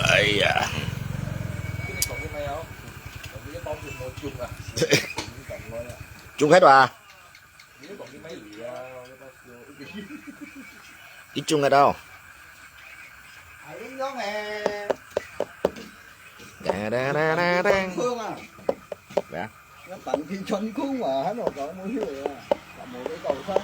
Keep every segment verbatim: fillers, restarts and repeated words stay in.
哎呀，中開了啊！一中个到。噔噔噔噔噔。咩啊？ 要當天穿空啊，還有搞麼个啊？搞麼个搞上？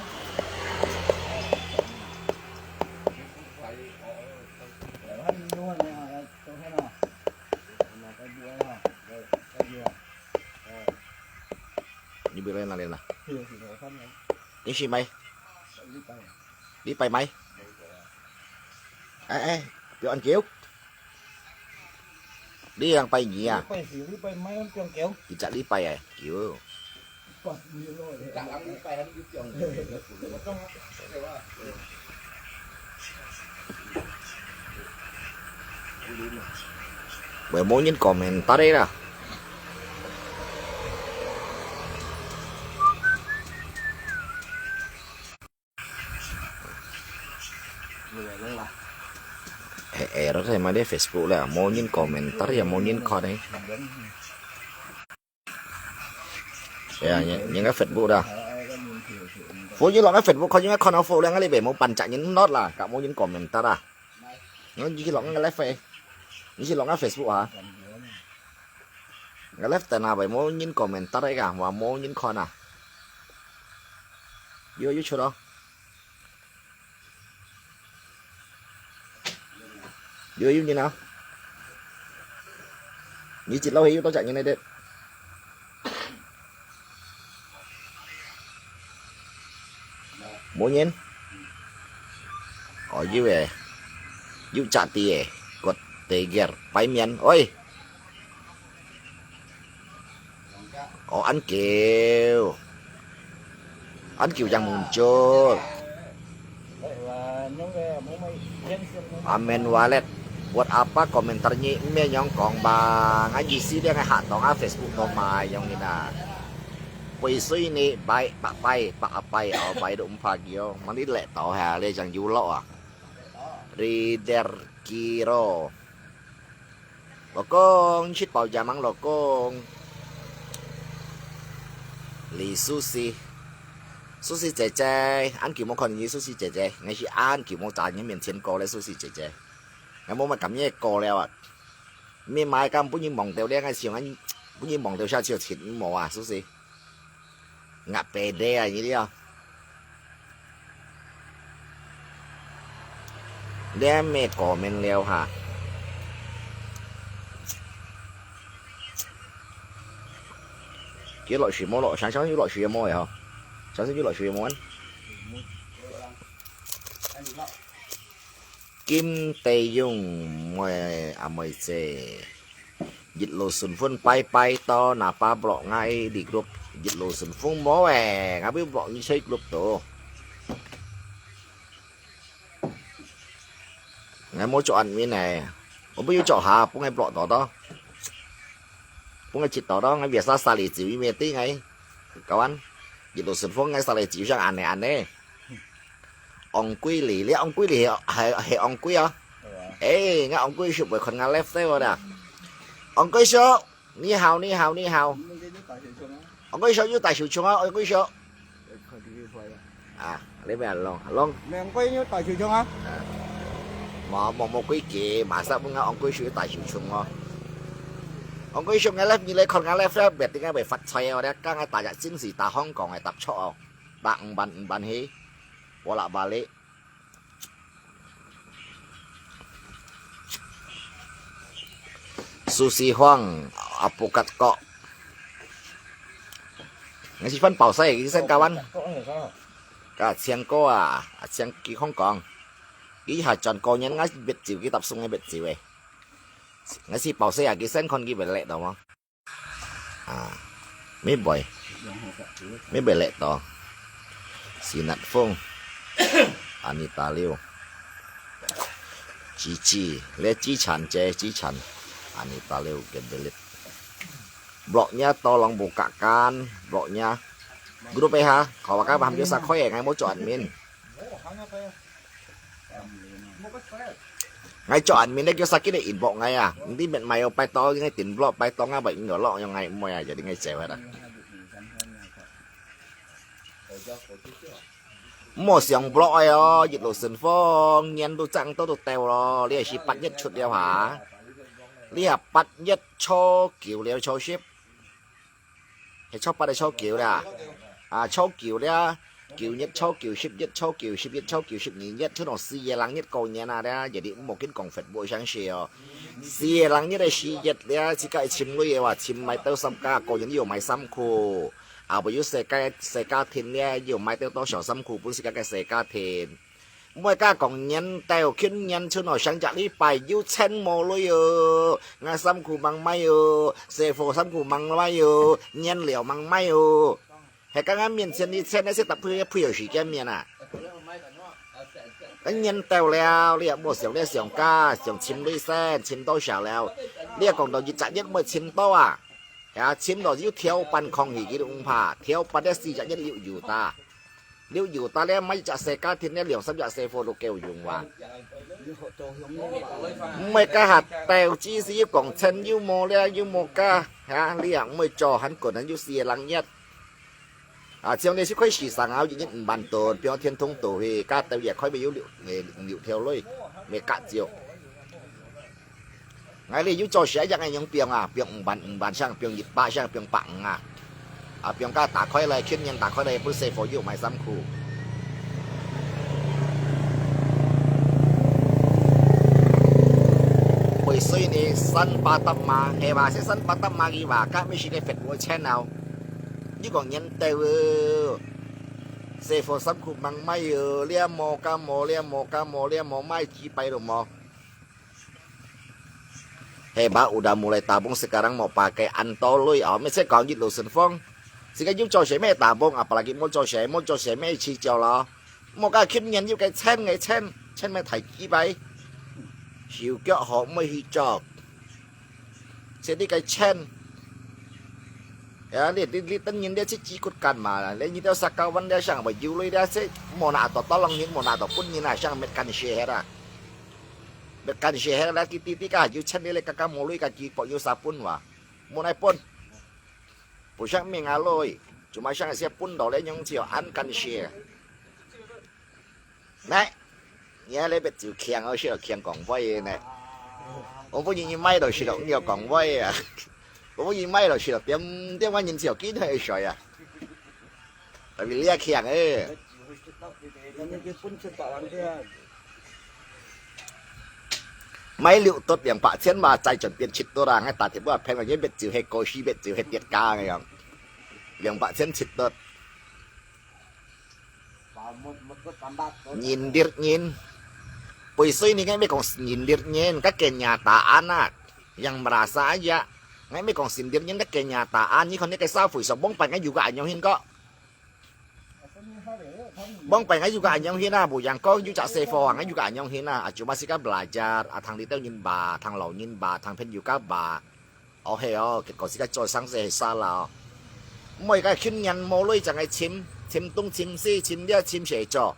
你不在那裡了？你去買？你拜買？哎哎，不要按叫。 你兩拜二啊？拜四、禮拜五，你放狗。一隻禮拜啊，狗。拜四咯。喂，無人comment啦。 哎，哎，ră-ră mai di Facebook lah, 無人comment，到底有無人看呢？哎呀，你，你个Facebook啦。Follow你个Facebook，看你个看到follow了，你別無半隻人not啦，甲無人comment啦。你去落个live，你去落个Facebook啊？个live在哪位？無人comment个，話無人看啊？有有出咯。 有有人啊？你一路去有多隻人來的？無人？哦，有誒，有隻啲誒，個地界擺面，喂！ 哦，恁久，恁久正muncul。Amin Wallet, buat apa komentarnya？毋係樣講吧？𠊎意思這个下檔啊，Facebook都賣樣个啦。Pui sui ni baik pak pai pak apai au pai do empat kilo. Mani lek tau ha, le jang yulok ah. Rider kiro. 老公，你食飽吂，老公？李Susi，Susi姐姐，恁久無看你，Susi姐姐，𠊎係恁久無在你面前過了，Susi姐姐。𠊎無乜感覺過了啊。你買敢分你望到了，𠊎想恁分你望到下就切無啊，Susi。 Ngak pede啊，你了。你乜comment了哈？佢落水無落？上上有落水無个吼？上上有落水無？ 金地用妹阿妹姐，一路順風，拜拜到那把block ngai di group，一路順風無誒，𠊎會block你在group度。𠊎無做admin誒，𠊎會有做下，分𠊎block到到，分𠊎接到到，𠊎biasa saleh ziu，你乜知𠊎，kawan，一路順風，𠊎saleh ziu像恁呢恁呢。 Ong Kui Li，你Ong Kui Li係係Ong Kui哦？誒，𠊎Ong Kui叔會看𠊎live在無啦？Ong Kui叔，你好，你好，你好。Ong Kui叔有大手槍啊，Ong Kui叔。啊，你咩long long？Ong Kui有大手槍啊？無無無規矩，masa分𠊎Ong Kui叔有大手槍哦。Ong Kui叔，𠊎live你來看𠊎live，別定𠊎會發財哦，你講𠊎大隻真是大香港个搭錯哦。 Pak五萬五萬去，bolak balik。Sushi Huang，apokat kok。Ngài si Phan Pau Sai，佢先教完。Ka Chiang Ko啊，啊Chiang佢講講，佢下轉過年，𠊎別照佢搭送个別照誒。Ngài si Pau Sai啊，佢先看佢別let's到無？ 啊，mi boy，mi boy let's到，Sinat Fung，Anita Liu，Cici，你資產姐資產，Anita Liu Gendelit。Blog-nya tolong bukakan blog-nya。Grup-e ha，kalau ka paham dia sakoi ya，ngai mau cuan min。𠊎做恁面咧，叫啥个人inbox𠊎啊？你免買哦，拜託，𠊎訂block，拜託啊，拜託落用𠊎妹啊，jadi𠊎走啊啦。莫想block个哦，一路順風，年都正到都到咯，你係八月出了哈？你係八月初九了，初十？ 係初八定初九啦？啊，初九啦，九月初九、十月初九、十一初九、十二月，就同四月零日過年啊啦，jadi毋好緊講Facebook上去哦。四月零日个時節啦，自家尋鐳个話，尋買到衫褲，個人又買衫褲，啊，無有細家細家庭啦，又買到多少衫褲分自家个細家庭。 毋會加講年到，今年就拿上隻禮拜有錢無鐳哦，𠊎衫褲吂買哦，細貨衫褲吂買哦，原料吂買哦。係講𠊎面前你錢，你識得配配有時間面啊？該年到了，你也莫想你想加，想尋鐳先，尋多少了？你也講到一隻月莫尋到啊？呀，尋到有條半空氣佢都毋怕，條半个四隻月有有打。 你有打了買一隻細家庭了，兩三隻細貨都夠用哇。毋係該下投資係要講錢又無了，又無加，哈，你也毋會做，還可能有四个人一。啊，像你係開市場啊，一日五萬多，比如天通道去，加到也開沒有六，誒，六條鐳，沒加少。 𠊎哩有做事一樣个樣放啊，放五萬、五萬上，放一百上，放百五啊。啊，放加打開來，去年打開來，分細貨又買衫褲。會所以呢，三八搭嘛，係吧？係三八搭嘛，佢話，甲尾時个Facebook channel，你講年代哦，細貨衫褲吂買哦，這無加無，這無加無，這無買幾擺都無。 Hebat udah mulai tabung sekarang mau pakai antor lui. Oh, mesti kau gitu senfong. Sika yung cho sheme tabung, apalagi mo cho sheme, mo cho sheme chi cho lo. Mo ka kim nyan yung cái chen, cái chen, chen me thai chi bai. Siu kyo ho mo hi cho. Sẽ đi cái chen. Ya, li, li, li tân nhìn đi chi chi kut kan mà. Lê nhìn theo sa cao văn đi sang, bởi dù lui đi sẽ mo na to to lòng nhìn, mo na to pun nhìn na sang met kan share hết à. Bit kan share hela kiti ti ka yu chen le ka ka mo lui ka ki po yu sa pun wa. Mo nai pun. Pu shang ming a lui. Cuma shang sia pun do le nyong chiu an kan share. Nè. Nhớ le bit chiu kiang o share kiang kong voi nè. Ong pu nyi mai do share nyo kong voi à. Ong pu nyi mai do share tiêm tiêm wa nyin chiu kin hơi soi à. Tại vì lia kiang ê. Mấy liu tốt 兩百千 mà chạy chuẩn 變七多啦，ngay ta thì bữa phen là biết chịu hay coi si biết chịu hay tiết ca ngay không. 兩百千 七多. Nyindir nyin. Pui sui ni ngay mấy con nyindir nyin, các kẻ nhà ta anak yang merasa aja. Ngay mấy con sindir nyin các kẻ nhà ta an, như con cái sao pui sao bông bánh ngay juga anh hin có. Bông bánh ngay juga anh hin à, bu yang có juga xe phò ngay juga anh hin à, à, cuma sika belajar, à, thằng đi tao nhìn bà, thằng lầu nhìn bà, thằng phen juga bà. Ồ hè ồ, cái có sika cho sáng xe xa là. Mỗi cái khuyên nhắn mô lui chẳng ai chim, chim tung chim si, chim lia chim xe cho.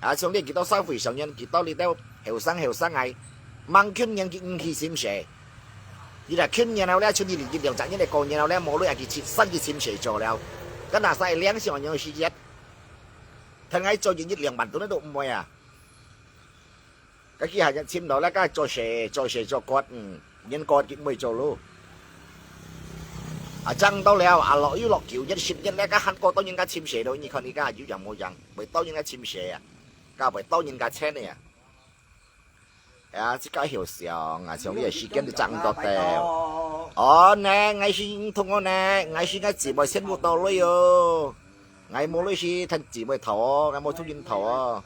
À, trong đi kita sao pui sao nhân kita đi tao hiểu sáng hiểu sáng ngay. Mang khuyên nhắn cái khi chim xe. Ila khuyên nhắn nào lẽ, chúng đi đi đi, chẳng nhắn để cô nhắn nào lẽ, mô lui à, cái chim, sáng cái chim xe cho leo. Cái nào sai liang xiong nhắn si yết. Thằng ngay cho gì nhất liang bản tụi nó đụng môi à. Cái kia hạt chim đó là cái cho xe, cho xe cho quạt, ừ. Nhân quạt cái môi cho lu. À, chẳng tao leo, à, lọ yu lọ kiểu nhất ship nhất lẽ, cái hẳn cô tao nhân cái chim xe đó, như con đi cái, yu chẳng mô chẳng, bởi tao nhân cái chim xe à. Cái bởi tao nhân cái chén này à. 哎呀，這个好笑啊，像你个時間都爭到掉。哦，呢，𠊎是唔同哦呢，𠊎是𠊎姊妹全部到位哦。𠊎無類似同姊妹討哦，𠊎無同人討哦。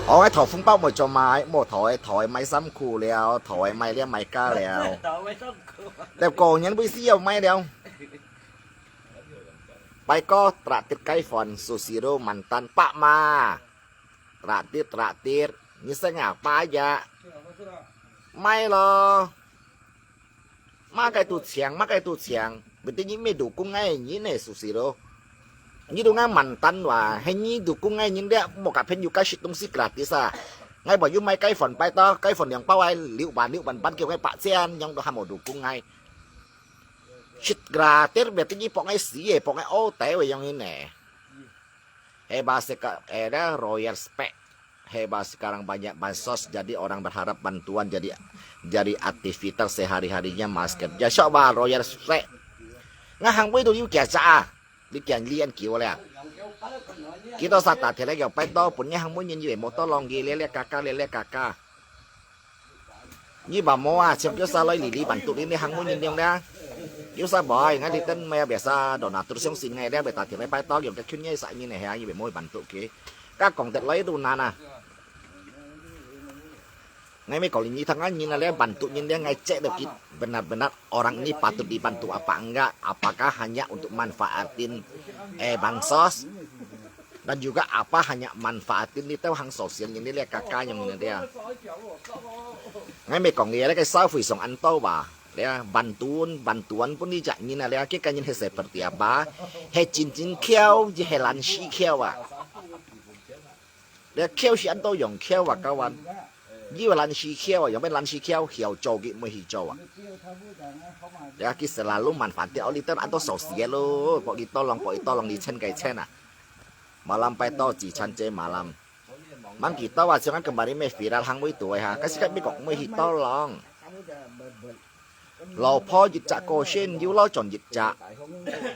哦，𠊎討紅包無做買，無討个討个買衫褲了，討个買了買家了。但過年不是要買了。 Pai ko traktir kaifon, Susiro mantan Pak Ma. Traktir, traktir. Nyi seng apa aja. Mai lo. Ma kai tu chiang, ma kai tu chiang. Beti nyi me dukung ai nyi ne Susiro. 你都ngang mantan哇，係你都公愛人咧，莫甲朋友介紹東西gratis啊。𠊎無有買雞飯，拜託，雞飯兩包啊，六萬，六萬半，叫𠊎八千，樣都還無都公愛。Shit gratis，別个你幫𠊎死个，幫𠊎屙底个樣呢。Hebat sekarang, eh, dah Royal Spec. Hebat sekarang banyak bansos, jadi orang berharap bantuan jadi jadi aktivitas sehari-harinya masker. Ya, sok ba Royal Spec. Ngang hang wei tu liu kia sa ah. Li kian lian kiu le. Kita sa ta thiệt le kiu pai to pun ngang hang wei nyin yue mo to long gi le le kaka le le kaka. Nyi ba mo ah, siang kiu sa loi li li bantu li ni hang wei nyin liang le. Kiu sa bai, ngai li ten mai biasa do na tur siang sin ngai le bai ta thiệt le pai to kiu ke khun ngai sa nyin ne ha, nyi bai mo bantu ki. Ka kong tet loi tu na na. Ngai mi kong li nyi thang ngai nyin na le bantu nyin le ngai cek do ki. Benar-benar orang ini patut dibantu apa enggak? Apakah hanya untuk manfaatin, eh, bansos? Dan juga apa hanya manfaatin ni tau hang sosial ni le kaka yang ni dia. Ngai mi kong li le ke sau fui song an tau ba. Le bantuan, bantuan pun ni jak ni na le ke kan ni he seperti apa? He chin chin kiau, je he lan shi kiau ah. Le kiau si an tau yong kiau ah kawan. Ni lan shi kiau ah, yong ben lan shi kiau, hiau cho ki mo hi cho ah. Le ki selalu manfaat dia oli tan an tau sosial lo, po ki tolong, po ki tolong ni chen kai chen ah. Malam pai to ji chan je malam. Mang ki tau ah, siang kembali me viral hang wei tu ha. Kasi kat mi kok mo hi tolong. Lo po yit jak ko shin, yu lo chon yit jak.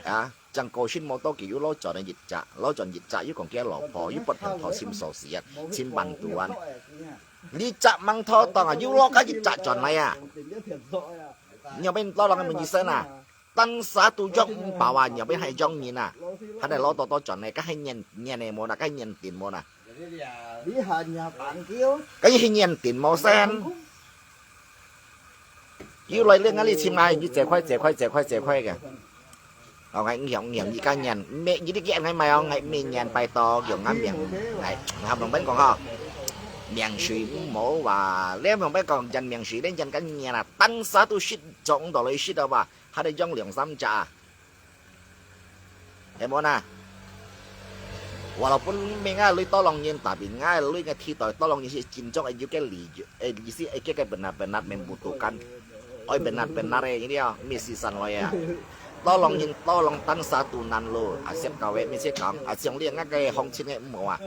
Ah, chang ko shin mo to ki yu lo chon yit jak. Lo chon yit jak yu kong kia lo po, yu pot hang po sim sosial, sim bantuan. Ni jak mang to tong ah, yu lo ka yit jak chon lai ah. Nyo ben to long mo ni sen ah. Tan sa tu jok ung pau ah, nyo ben hai jong nyin ah. Hana lo to to chon lai, ka hai nyen, nyen ne mo na, ka hai nyen tin mo na. Ka hai nyen tin mo sen. Yu lai le ngali chim ngai, ni zai kuai, zai kuai, zai kuai, zai kuai ke. Ong ngai ngiang ngiang ni ka nyen, me ni di kian ngai mai ong ngai me nyen pai to, yong ngai miang ngai. Ngai hom long ben kong ha. Miang shui mo wa, le hom long ben kong jan miang shui, le jan kan nyen ah. Tan sa tu shit, jong do loi shit ah wa. Hade jong liang sam ja. He mo na. Walaupun me ngai lui tolong nyin, tapi ngai lui ngai thi toi tolong nyin si chin jong e yu ke li, eh, isi e ke ke benar-benar membutuhkan. Oi benar-benar eh, ini ya, mi si san loi ya. Tolong nyin, tolong tan sa tu nan lo. Asiap kawe, mi si kang, asiang liang ngai ke hong chin ngai mo ah.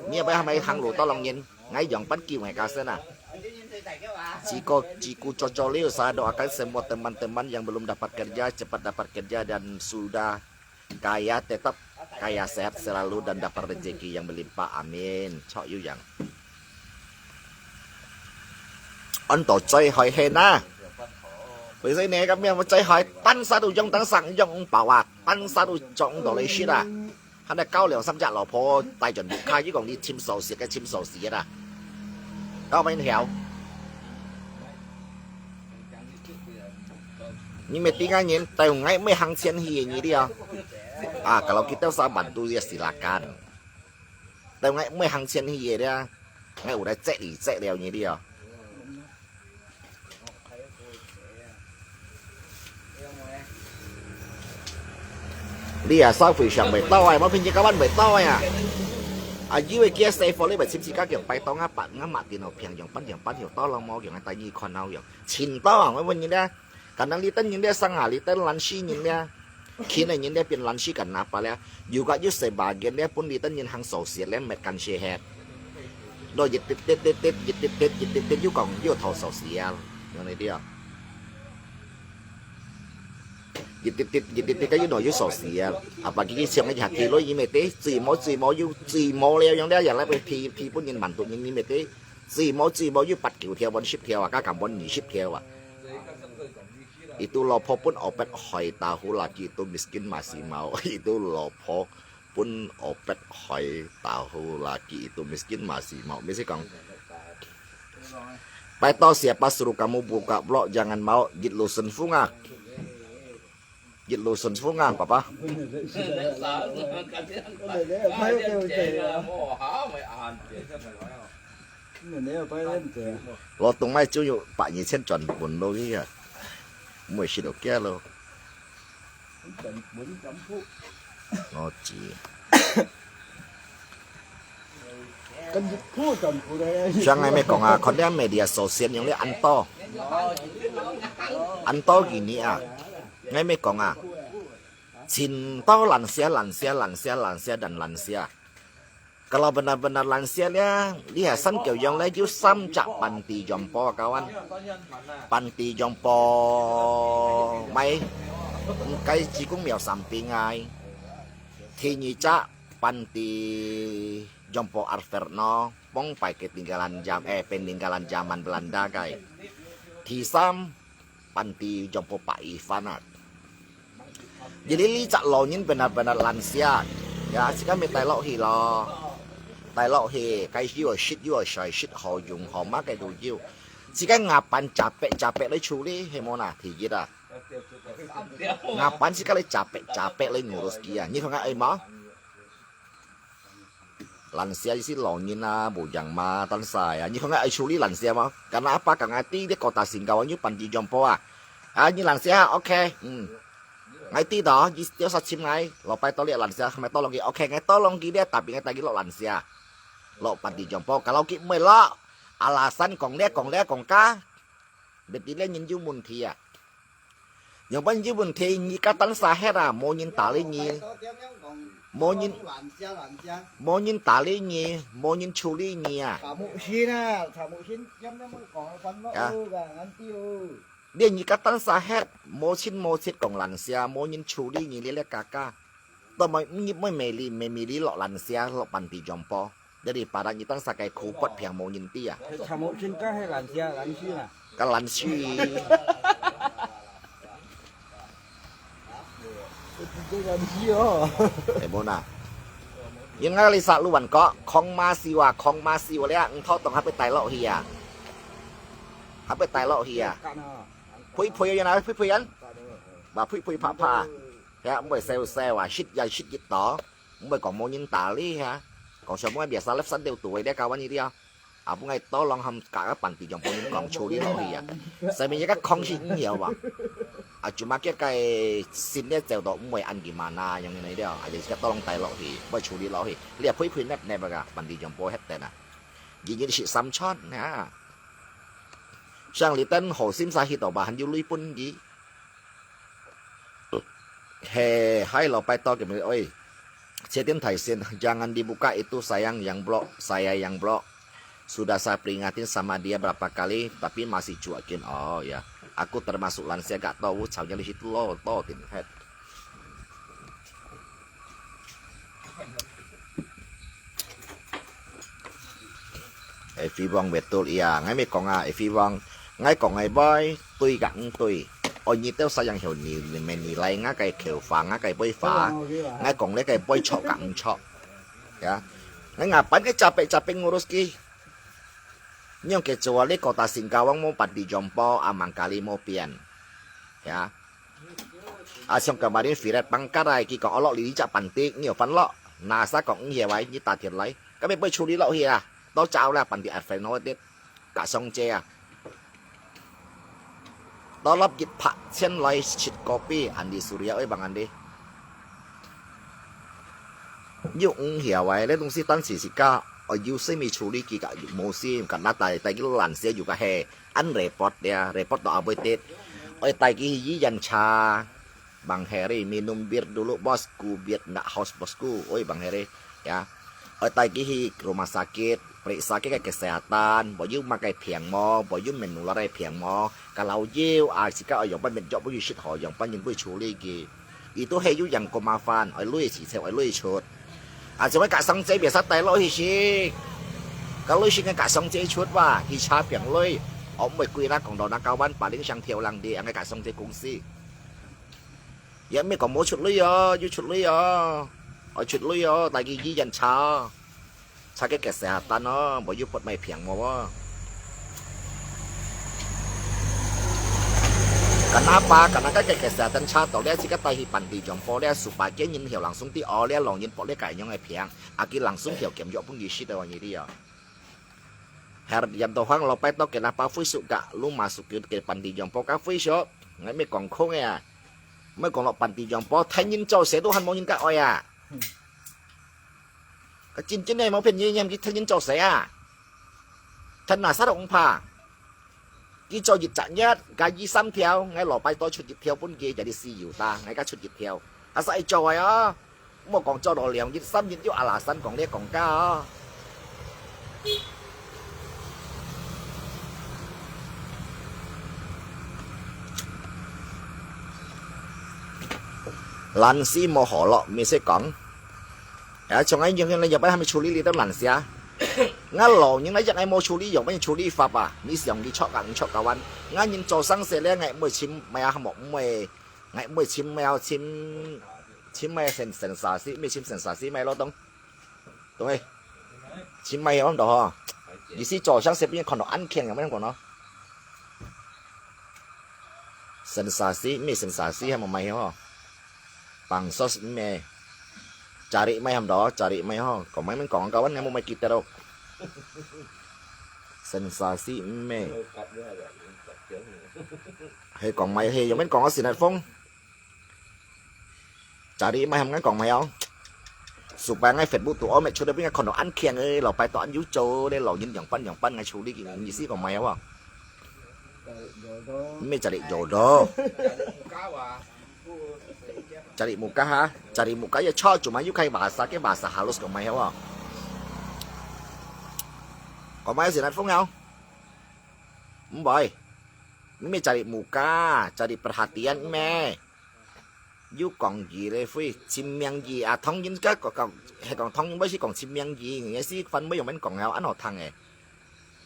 Ni apa hamai hang lo tolong nyin. Ngai yong pan kiu ngai ka sen ah. Jika, jika cocok liu, saya doakan semua teman-teman yang belum dapat kerja cepat dapat kerja dan sudah kaya tetap kaya sehat selalu dan dapat rezeki yang melimpah. Amin. Chok yu yang. An to choi hoi he na. Vì thế này các bạn mà choi hoi tan sa tu yong tan sang yong bảo à, tan sa tu chọn đó lấy shit à. Hana kau liang sam jak lo po, tai chon buk ka, yu kong ni chim sosial ke chim sosial ah. Kau main hiau. Ni me tinga nyin, tai ngai me hang chen hi ni dia. Ah, kalau kita usah bantu ya silakan. Tai ngai me hang chen hi dia. Ngai udah cek li cek liao ni dia. Lia sa fui siang bai tau ai, mo pin jing kawan bai tau ai ah. A yu e kia sai fo le bai chim si ka kiang pai tau nga pat nga mat tin au piang yong pan yong pan yong tau long mo yong tai ni kon nau yong. Chin tau ang wen yin le. Kan nang li tan yin le sang a li tan lan shi yin le. Khin a yin le pin lan shi kan na pa le. Yu ka yu sai ba gen le pun li tan yin hang so sia le met kan shi het. Do yit tit tit tit tit yit tit tit yit tit tit yu kong yu thau so sia. Yong ni dia. Yit tit tit yit tit tit ka yu no yu so sia. Apa ki ki siang ya ti lo yi me te, zui mo zui mo yu zui mo le yong le ya la pe ti ti pun yin man tu yin yi me te. Zui mo zui mo yu pat kiu thiau wan ship thiau a, ka kam wan ni ship thiau a. Itu lo pho pun opet hoi tahu lagi itu miskin masih mau. Itu lo pho pun opet hoi tahu lagi itu miskin masih mau. Mesti kong. Pai tau siapa suruh kamu buka blog jangan mau git lo sen fung ah. Git lo sen fung ah, papa. Lo tung mai chiu yu pa ni chen chon bun lo hi ah. Mui shi lo kia lo. 我知。像𠊎乜講啊，看這media sosial用了恁多，恁多gini啊，𠊎乜講啊，盡多lansia、lansia、lansia、lansia dan lansia。Kalau benar-benar lansia咧，你係三九樣咧，有三隻panti jompo kawan。Panti jompo mai，該子公廟三邊啊。第二隻panti jompo Alfred no，pong pai ke tinggalan jam, eh, peninggalan zaman Belanda kai. Di sam, panti jompo Pak Ivan at. Jadi li cak lo nyin benar-benar lansia. Ya, sika mi tai lo hi lo. Tai lo hi, kai yu shit yu shai shit ho yung ho ma kai du yu. Sika ngapan capek-capek lai chuli, he mo na, tigit ah. Ngapan sika lai capek-capek lai ngurus kia. Nyi kong ai ma? Lansia isi lo nyin a, bujang ma, tan sai a. Nyi kong ai chuli lansia ma? Karena apa kang ati dia kota Singkawang nyu panti jompo a. Ah, nyi lansia, okay. Hmm. Ngai ti do, nyi tiao sa chim ngai. Lo pai to lia lansia, kami to long ki. Okay, ngai to long ki dia, tapi ngai tagi lo lansia. Lo panti jompo. Kalau ki mui lo, alasan kong lia, kong lia, kong ka. Beti lia nyin yu mun thi a. Yang pan yu mun thi, nyi ka tan sa het a, mo nyin tali nyi. Mo nyin, mo nyin tali nyi, mo nyin chuli nyi a. Ya. Dia nyi ka tan sa het, mo chin mo chit kong lansia, mo nyin chuli nyi lia lia ka ka. To mo nyi mo meli, me meli lo lansia, lo panti jompo. Jadi pada nyi tan sa kai khu pot piang mo nyin ti a. Ka lansia. Eh, mo na. Yin ngali sa luan ko, kong ma siwa, kong ma siwa lia, ng tho tong hape tai lo hi a. Hape tai lo hi a. Pui pui yan a, pui pui yan. Ba pui pui pa pa. Ya, mui sel sel a, shit ya shit git to. Mui kong mo nyin tali ha. Kong siya mo biasa lep san deu tu, dia kawan ni dia. Apo ngai to long ham ka ka panti jompo nyin kong chuli lo hi a. Sa mi ka kong si ng hiao ba. A cuma kia kai sin dia zeu do mui an gimana yang ni dia. A jadi ka to long tai lo hi, mui chuli lo hi. Lia pui pui nep nep ka panti jompo het ten a. Gigi si sam chon ha. Sang li ten ho sim sa hi to ba han yu lui pun gi. He, hai lo pai to ke mi oi. Cetin thai sin, jangan dibuka itu sayang yang blok, saya yang blok. Sudah saya peringatin sama dia berapa kali, tapi masih cuekin. Oh ya, aku termasuk lansia gak tahu, caunya di situ lo, to tin het. Everyone betul iya, ngai mi kong a, everyone, ngai kong ngai boy, tui gak ng tui. Oi nyi teo sayang hiu ni, ni me ni lai nga kai kheu fa, nga kai boy fa, ngai kong le kai boy chok gak ng chok. Ya, ngai ngapan kai capek-capek ngurus ki. Nyong ke cua le kota Singkawang mo panti jompo, amang kali mo pian. Ya. A siang kemarin Firet pangkat ai ki kong olok li cak panti ngiu fan lo. Nasa kong ngiu ai ni ta thiet lai. Kami pui chuli lo hi a. To chao la panti at fan ho tit. Ka song che a. To lop git pak chen lai chit kopi an di Surya oi bang an di. Yu ng hiau ai le dong si tan si si ka. Oi yu se mi chuli ki ka mo si ka na tai tai ki lan se yu ka he. An report dia, report to aboi tit. Oi tai ki yi yan cha. Bang Heri, minum bir dulu bosku, biar ndak haus bosku. Oi Bang Heri, ya. Oi tai ki hi rumah sakit, periksa ki kesehatan, bo yu makai piang mo, bo yu menular ai piang mo. Kalau yu, a sika oi yong pan met jok bo yu shit ho, yong pan yin bo yu chuli ki. Itu he yu yang ko ma fan, oi lui si se oi lui chut. A cuma ka sang che biasa tai lo hi si. Kalau lui si ngai ka sang che chut wa, hi cha piang lui. Om mui kui na kong do na kawan paling sang thiau lang di, ang ka sang che kung si. Ya mi kong mo chut lui yo, yu chut lui yo. Oi chut lui yo, tai ki yi yan cha. Cha ke kesehatan no, bo yu pot mai piang mo wa. Kenapa? Karena ka ke kesehatan cha to le, si ka tai hi panti jompo le, supa ke nyin hiau langsung ti o le, long nyin pot le kai nyong ai piang. Aki langsung hiau kem yo pun yi shi de wa nyi di yo. Her yan to hang lo pai to kenapa fui su ka lu ma su ke panti jompo ka fui so. Ngai mi kong kong ya. 毋好講落半地洋波，天人做事都還無人家愛啊！該真正个無騙人，你還去天人做事啊？天哪，殺到恐怕！佢做一隻月，加二三條，𠊎禮拜多出一條分佢，jadi see you ta，𠊎加出一條。啊，使做个哦！莫講做到兩日、三日，又阿拉山講這講假哦！懶尸無好咯，毋使講。啊，像𠊎樣樣，你又不還沒處理你都懶尸啊？𠊎老人來講，𠊎無處理，又不處理法啊？你想你錯啊，你錯啊，完。𠊎人做生事咧，𠊎毋會尋，毋係啊，無，毋會，𠊎毋會尋，毋係啊，尋，尋咩先，先生事，毋係尋先生事，毋係咯，懂？懂未？尋毋係啊，懂吼？你是做生事，變看到案件，有沒有講咯？ Sensasi，毋係sensasi，係無買吼？Bansos，毋係。Cari mai ham doh，cari mai ho。講mai，講kawan，你無mai kita doh。Sensasi，毋係。係講mai，係，有無講到Sinat Phong？ Cari mai ham，𠊎講mai哦。Supaya𠊎Facebook tu，哦，每次都變看到案件个，老闆都恁有做咧，老人仰般仰般，𠊎處理佢，意思講mai哦。毋係cari jodoh。Cari muka ha，cari muka也錯，cuma you開bahasa，該bahasa halus講mai哦。講mai Sinat Phong哦。毋係，毋係cari muka，cari perhatian，毋係。 有講義咧，會尋名義啊，唐人个講，講，係講唐人，毋係講尋名義，你係翻譯用免講了，恁好聽誒。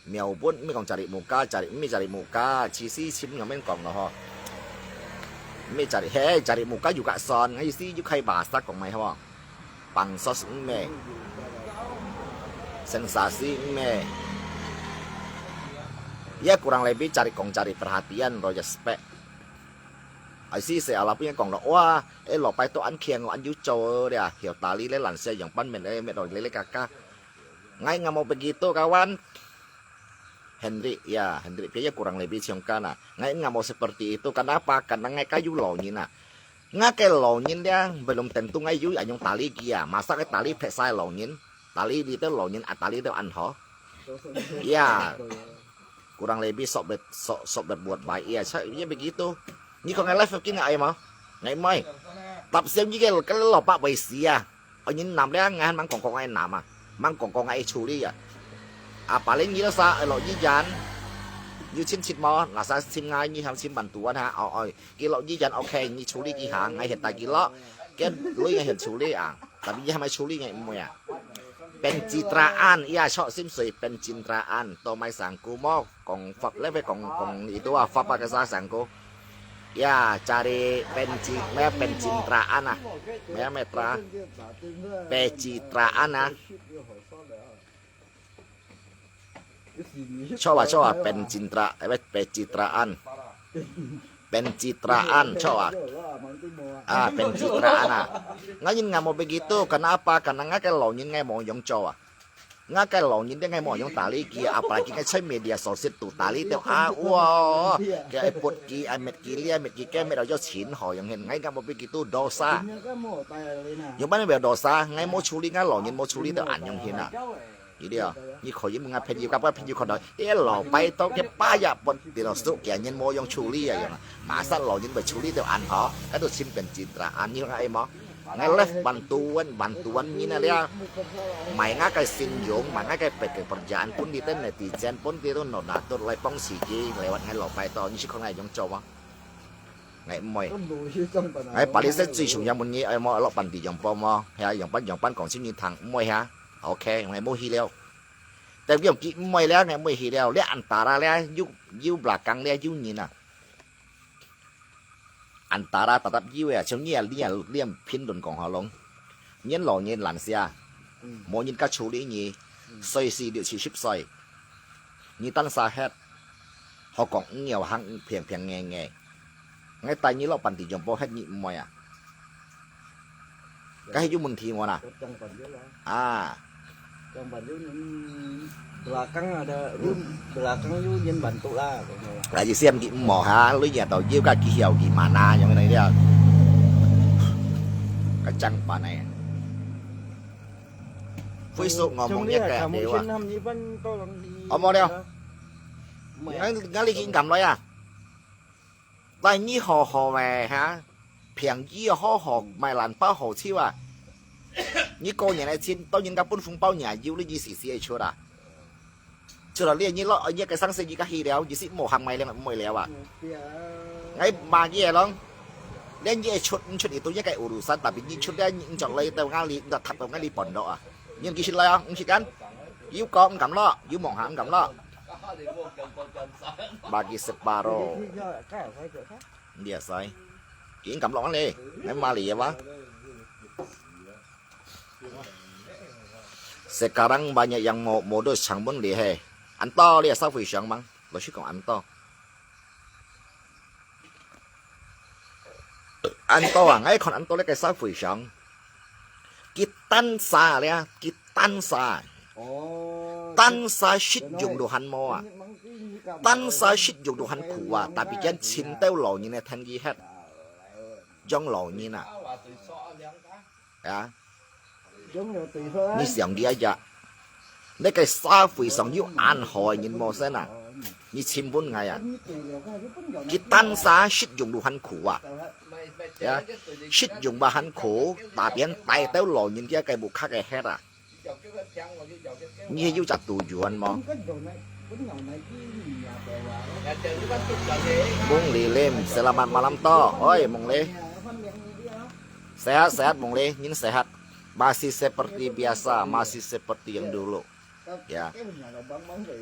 苗本，毋係講cari muka，cari，毋係cari muka，其實尋用免講咯吼。毋係cari，係，cari muka juga算，意思又開bahasa講mai吼。Bansos，毋係。Sensasi，毋係。Ia kurang lebih cari，講cari perhatian，respect。 Ai si se ala punya kong lo, wah, eh, lo pai to an kiang lo an yu cho dia, hiau tali le lan se yong pan men le, met lo le le kaka. Ngai nggak mau begitu, kawan. Hendrik, ya, Hendrik pia ya kurang lebih siang kana. Ngai nggak mau seperti itu. Kenapa? Karena ngai kayu lo nyina. Ngai ke lo nyin dia, belum tentu ngai yu anyong tali kia. Masa ke tali pek sai lo nyin. Tali di te lo nyin, a tali te an ho. Ya. Kurang lebih sok ber-, sok, sok berbuat baik ya. Sa-, ya begitu. Ni ko ngai live kin ngai ai ma. Ngai mai. Tap siam ni ke, ke lo pak bai sia. O nyin nam le ngai han mang kong kong ngai nam a. Mang kong kong ngai chuli ya. A paling ni lo sa lo yi jan. Yu chin chin mo, la sa chin ngai ni ham chin ban tuan ha. O oi. Ki lo yi jan okay, ni chuli ki ha, ngai het ta ki lo. Ken lui ngai het chuli a. Tapi ya mai chuli ngai mo ya. Pencitraan, iya, sok sim sui pencitraan. To mai sangku mo, kong fap lebe kong, kong itu ah, fap apa kesa sangku. Ya, cari penci-, me pencitraan ah. Me metra. Pencitraan ah. Coba, coba, pencintra-, apa, pencitraan. Pencitraan, coba. Ah, pencitraan ah. Ngai nyin ngai mau begitu, kenapa? Karena ngai ke lo nyin ngai mau yong coba. Ngai ke lo nyin dia ngai mau yong tali kia, apalagi ngai cai media sosial tu tali tu, ah, wah. Kia epot ki, ah, met ki lia, met ki ke, met lo yo chin ho yong hen. Ngai ngai mau begitu, dosa. Yong mana bel dosa, ngai mau chuli ngai lo nyin mau chuli tu an yong hen ah. Ini dia, ni kho yim ngai phen yu kap phen yu kho doi. Dia lo pai to ke pa ya pon di lo su kia nyin mo yong chuli ya yong. Masa lo nyin bai chuli tu an ho. Ka tu sim pencitraan ni ngai mo. Ngai left bantuan, bantuan ni na dia. Mai ngai kai sin yong, mai ngai kai pet ke pekerjaan pun di ten netizen pun di tu no datur lai pong sigi lewat ngai lo pai to ni si kho ngai yong coba. Ngai moi. Ngai pali se cui sung yang mun ni ai mo lo pan di yong po mo. Ya yong pan yong pan kong sim ni thang moi ha. Okay, ngai mo hi liao. Tapi yong ki moi liao, ngai moi hi liao. Liao antara liao, yu, yu belakang liao, yu nyin ah. Antara tatap yu ya, chung ni ya, liao, liao pin dun kong ha long. Nyin lo nyin lan sia. Mo nyin ka chuli ni. Soi si liu si sip soi. Ni tan sa het. Ho kong ngiao hang phiang phiang nge nge. Ngai tai ni lo pan di yong po het ni moi ah. Ka hi yu mun thi mo na. Ah. Belakang ada, belakang yu nyin bantu lah. Lah yu siam ki mo ha, lu ya tau yu ka ki hiau ki mana, yang na dia. 正版个。Facebook我望一个了啊。哦，無了。𠊎，𠊎已經撳落啊。但你好好个哈，便宜好好，買爛包好笑啊！你過年个錢，到人家分紅包你也有，你意思係出啊？ 除了你，你老，你个生死你个去了，你是無行買了，買了啊？哎，嘛你个咯，連你个出，你出你都應該有路山，tapi你出了，你，你就來到哪裡，你就踏到哪裡半路啊？你幾時來啊？五時間？有講敢咯，有望行敢咯？Bagi separuh。你也使，已經敢落咧，哎，嘛你个哇？ Sekarang banyak yang mo-, modus chang mun li he. Anto li sa fui siang mang. Lo shi kong anto. Anto ah, ngai kon anto li kai sa fui siang. Kitan sa li ah, kitan sa. Tan sa sit yung duhan mo ah. Tan sa sit yung duhan ku ah, tapi kian chin teo lo nyin e than gi het. Jong lo nyin ah. Ya. 你想佢一下，你个社會上有恁好个人無先啊？你請問𠊎啊？佢單儕食用都很苦啊，呀，食用嘛很苦，tapi帶到老人家个屋下个血啊。你有隻度遠無？ Mung Li Lim, selamat malam to. Oi, Mung Li. Sehat, sehat, Mung Li. Nyin sehat. Masih seperti biasa, masih seperti yang dulu. Ya.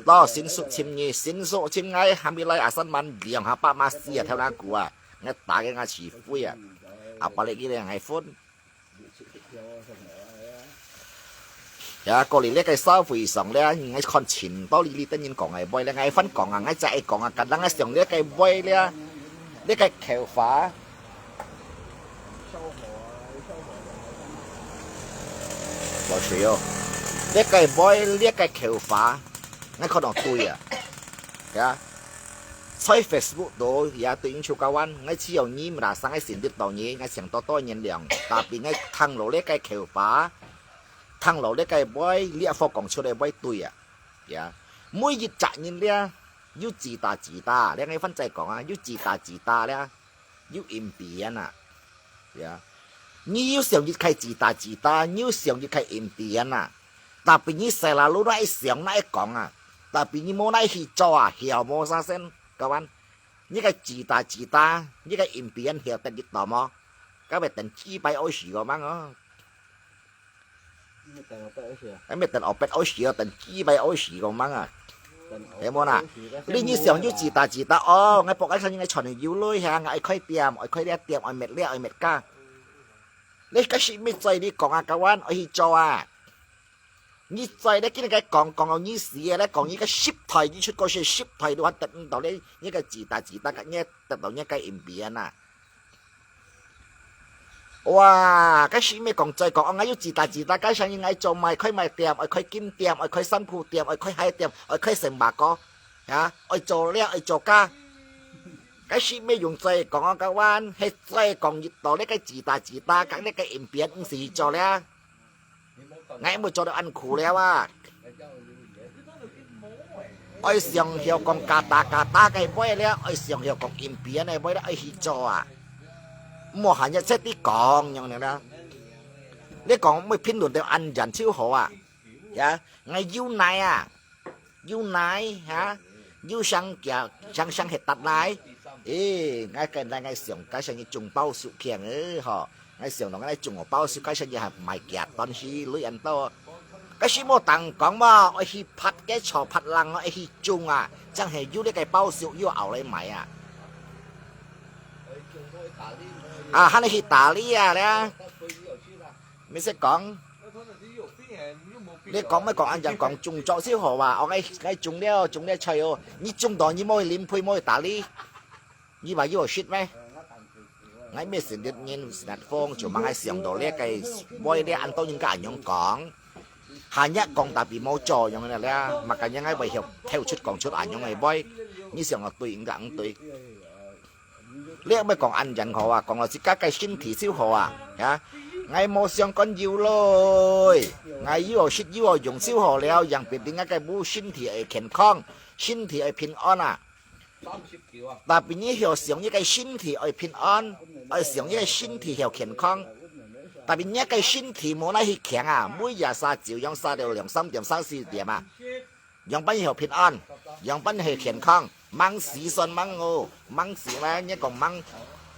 To, 新宿尋你，新宿尋𠊎，還未來阿三萬兩下百馬死啊，頭那股啊，𠊎打給𠊎起飛啊。Apalagi yang iPhone. Ya，過來這个社會上咧，𠊎看盡多哩哩等人講个話咧，𠊎番講啊，𠊎再講啊，kadang𠊎想這个話咧，這个口法，老師哦，這个話，這个口法，𠊎看到對啊，ya。 在Facebook肚也對應求交換，𠊎只有你毋拉生个先得到你，𠊎想多多原諒，tapi𠊎聽落這个口法，聽落這个話，這貨講出來話對啊，ya。每一隻人咧，有自大自大，這个番再講啊，有自大自大咧，有impian啊。 Ya，你有想一个自大自大，你有想一个impian啊。Tapi你selalu那一想那一講啊，tapi你無那去做啊，曉無啥先，kawan？你个自大自大，你个impian曉得你懂無？該會等幾百歐時个嘛哦。 哎，乜等opat歐時哦，等幾百歐時个嘛啊。係無啦？你你想有自大自大哦，𠊎博个生意𠊎賺有鐳啊，𠊎愛開店，愛開這店，愛滅這，愛滅該。你該時乜在你講啊，kawan，愛去做啊。你在你今日个講，講到你死啊，你講你个十代，你出過世十代，你還得毋到你，你个自大自大，你得到你个impian啊。 哇，該時乜講再講，𠊎有自大自大，該時𠊎愛做賣，開賣店，愛開金店，愛開衫褲店，愛開鞋店，愛開星巴克，ya，愛做這，愛做該。該時乜用再講，kawan，係再講一到這个自大自大，講這个impian毋使去做了。 𠊎毋會做到恁苦了啊。愛想曉講kata-kata个話了，愛想曉講impian个話了，愛去做啊。毋好閒日在地講，樣樣了。你講乜評論到恁樣就好啊。Ya，𠊎有耐啊。 有耐，ha？有想叫，想想係得來。誒，𠊎跟來𠊎想，該想你種包粟強誒，吼。𠊎想到𠊎種个包粟，該想你還賣幾多東西，鐳恁多。該時無當講嘛，愛去拍个草拍人哦，愛去種啊，正係有這个包粟有後來賣啊。啊，還愛去打理啊咧。毋識講。 你講乜講恁樣講種作就好啊？哦，𠊎，𠊎種了，種了菜哦，你種到你無去淋肥，無去打理，你話有食咩？𠊎乜成日人成日風，就嘛𠊎想到這个話，這恁多人家恁樣講，閒日講tapi無做樣个咧，嘛今日𠊎會曉透出講出恁樣个話，你想到對，應該毋對。 你乜講恁樣好啊，講到自家个身體就好啊，ya。𠊎無相干有鐳，𠊎有好食有好用就好了，樣變定𠊎个母身體愛健康，身體愛平安啊。Tapi你曉想你个身體愛平安，愛想你个身體曉健康。Tapi你个身體無哪去強啊，每日儕朝陽儕到兩三點、三四點啊。 樣般曉平安，樣般曉健康，吂死算吂哦，吂死嘛，你講吂，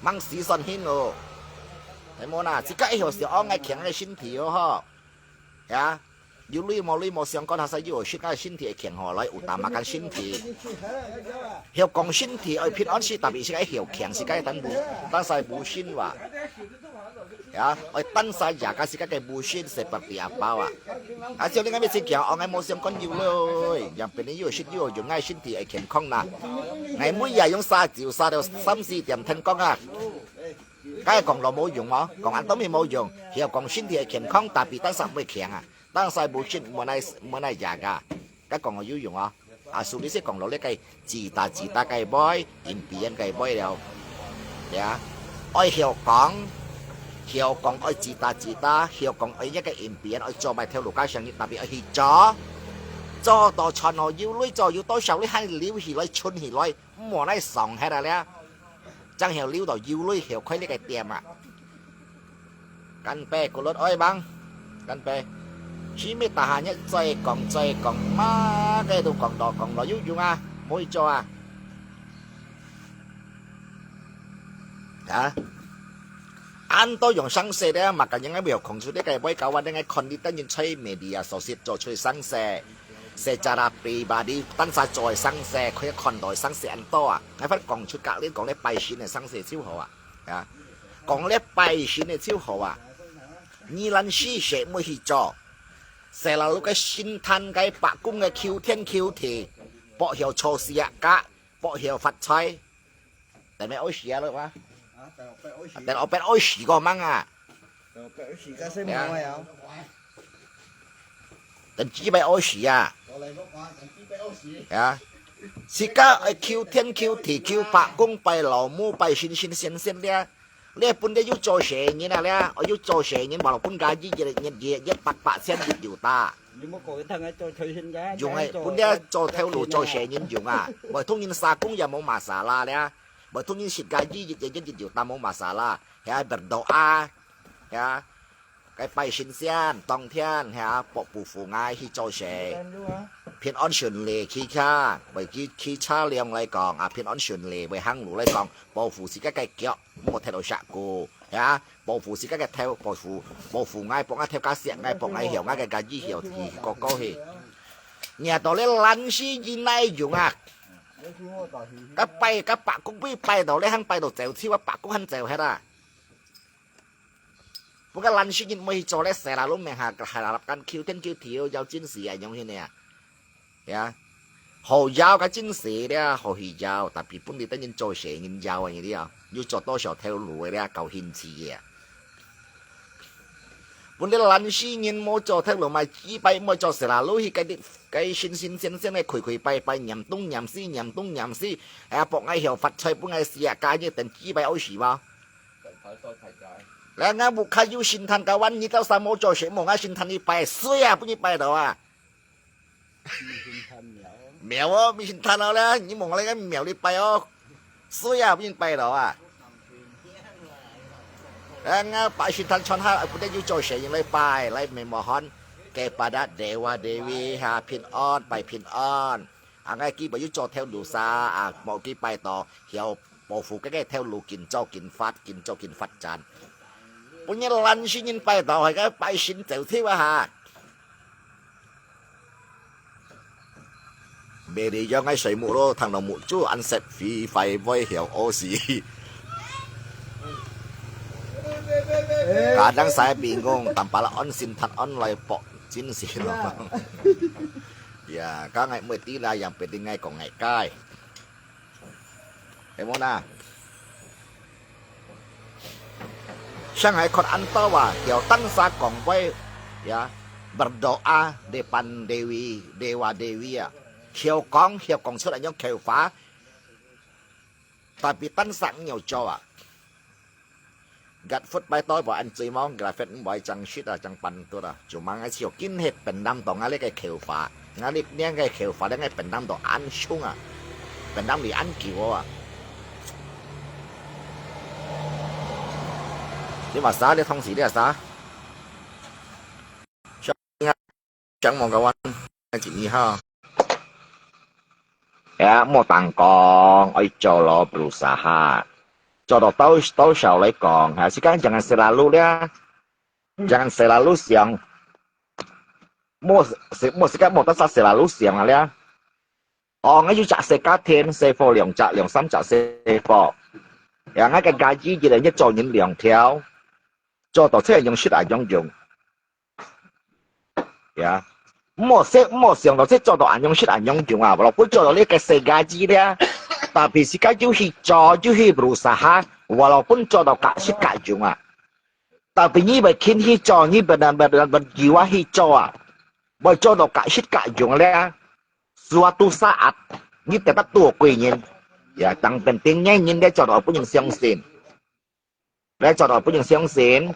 吂死算興哦。係無啦？自家曉想哦，𠊎強个身體哦吼。呀，有鐳無鐳無相干，下下有好食个身體會強好來，有打麻將身體。曉講身體愛平安時，tapi自家曉強，自家等無，等下無心哇。 Ya，愛單儕也个自家个母親seperti apa啊。啊，照你个意思講，哦，𠊎無相干有鐳，樣變你有食有用，𠊎身體會健康啦。𠊎每日用三朝三到三四點天光啊。該講了無用哦，講恁多咪無用，曉講身體會健康，tapi單儕會強啊，單儕母親無奈無奈也个，該講了有用哦。 啊，所以係講到這个cita-cita个位，impian个位了。Ya，愛曉講，曉講愛cita-cita，曉講愛一个impian，愛做麼个頭路，該想你tapi愛去做，做到賺好有鐳，做有多少鐳還留起來，存起來，毋好來爽忒啊了。正曉留到有鐳，曉開這个店啊。 Kan pe，kulut oi bang。Kan pe。Simi tahan日再講再講，麼个都講到講到有用啊，無去做啊。啊？恁多用生死咧，嘛个人愛有空出這个位搞，我等个看你等人在media sosial做出生死，secara pribadi，單儕做个生死，佢看到个生死恁多啊。𠊎反講出隔離講咧拜神个生死就好啊。 啊，講咧拜神个就好啊。你懶尸食毋去做，selalu个神壇个伯公个求天求地，博曉做事啊，博曉發財。等下愛死啊了哇？等下愛死个吂啊？等幾擺愛死啊？啊，自家愛求天求地求伯公拜老母拜神神仙仙咧。 這本來有做事人啊，這，哦，有做事人，無論分家己一日一日一百八千一有打。你莫講佢聽佢做財神个，用个，本來做頭路做事人用啊，無同人社工也無masalah咧，無同人食家己一日一日有打無masalah，係berdoa，係，該拜神仙，當天，係，保，保護𠊎去做事。平安順利，騎車，會騎，騎車輛來講，啊，平安順利，會行路來講，保護自家个腳。 莫忒多石牯，係啊，保護自家个頭，保護，保護𠊎，幫𠊎頭家惜𠊎，幫𠊎曉𠊎个家己曉去過過去。若到咧懶尸人哪用啊？該拜，該伯公會拜到咧，還拜到走去，啊，伯公還走忒啊。不過懶尸人毋會去做咧，selalu命下，下立間求天求地，要緊事啊，用去呢。 呀，好要个真實咧，好去要，tapi本來等人做事人要个咧，又做多少頭路个咧，夠興趣个。本來懶尸人無做頭路，嘛幾擺無做事啦，落去該啲，該神神仙仙个跪跪拜拜，念東念西，念東念西，哎呀，博𠊎曉發財，分𠊎食啊，加一等幾擺好事無？來，𠊎屋下有神壇个，วันนี้到時無做事，無𠊎神壇去拜，誰啊，分你拜到啊？ 廟哦，廟神壇哦咧，你望𠊎个廟你拜哦，誰啊，分人拜到啊？哎，𠊎拜神壇傳下，本來有做事人來拜，來memohon kepada dewa dewi哈，平安，拜平安。啊，𠊎基本有做頭路啥，啊，無去拜到，曉保護該个頭路緊做緊發，緊做緊發展。本來懶尸人拜到，係个拜神走忒啊哈。 Beri yang ai sai muk lo, thang lo muk cu, an sep fi fai voi hiau o si. Kadang saya bingung, tampal on sin than on lai pok cin si lo. Ya, ka ngai mui ti la yang penting ngai kong ngai kai. Em mona. Shanghai khon an tau a, hiau tan sa kong voi, ya, berdoa depan Dewi, Dewa Dewi a. Hiau kong, hiau kong chut an yong kheu fa. Tapi tan sa ngiau cho a. Gat phut pai toi bo an chui mong, gat phut mbai chang shit ah, chang pan tu ah. Cuma ngai chiu kin he pendam to ngai le kai kheu fa. Ngai le niang kai kheu fa, le ngai pendam to an chung ah. Pendam li an kiu ah. Ni ma sa le thong si le sa. Chang mong kawan, ngai chi ni ha. Ya, mo tang kong, oi cho lo berusaha. Cho do tau, tau sao lai kong, ha, sekarang jangan selalu le. Jangan selalu siang. Mo, se, mo sekarang mo tak selalu siang le. 哦，𠊎有隻細家庭，細貨兩隻、兩三隻細貨。呀，𠊎个家己一個月做人兩條，做到這樣食啊樣用。呀，莫想，莫想到這做到恁樣食恁樣用啊，walaupun做到這個細家己咧，tapi自家有去做，有去berusaha，walaupun做到隔食隔用啊。Tapi你會肯去做，你會，會，會，會，會，會去做啊，會做到隔食隔用咧。 Suatu saat，你得得多貴人，ya，當pentingnya人咧做到分人相信，咧做到分人相信。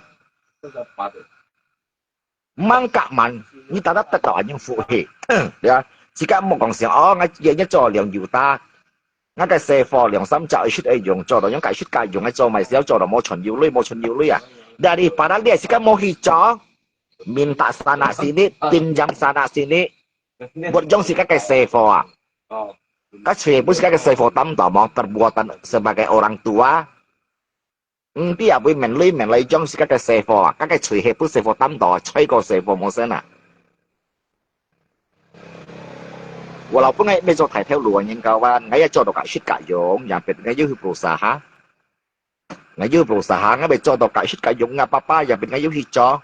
Mangka man，你得得得到恁樣福氣，對啊。自家莫講想，哦，𠊎一日做兩油打，𠊎个細貨兩三隻，一時愛用，做到用，隔時隔用，𠊎做賣少，做到無存有鐳，無存有鐳啊。Daripada你自家無去做，minta sana sini，pinjam sana sini。 Buat jong si kaka sevo ah. Ka chui pun si kaka sevo tam to mo, perbuatan sebagai orang tua. Enti ah bui men lui men lai jong si kaka sevo ah. Kaka chui he pun sevo tam to, chui ko sevo mo sen ah. Walaupun ngai me cho thai theo luar nyen kawan, ngai ya cho do ka shit ka yong, yang pet ngai yu hu prusaha. Ngai yu prusaha, ngai me cho do ka shit ka yong, ngai papa, yang pet ngai yu hi cho.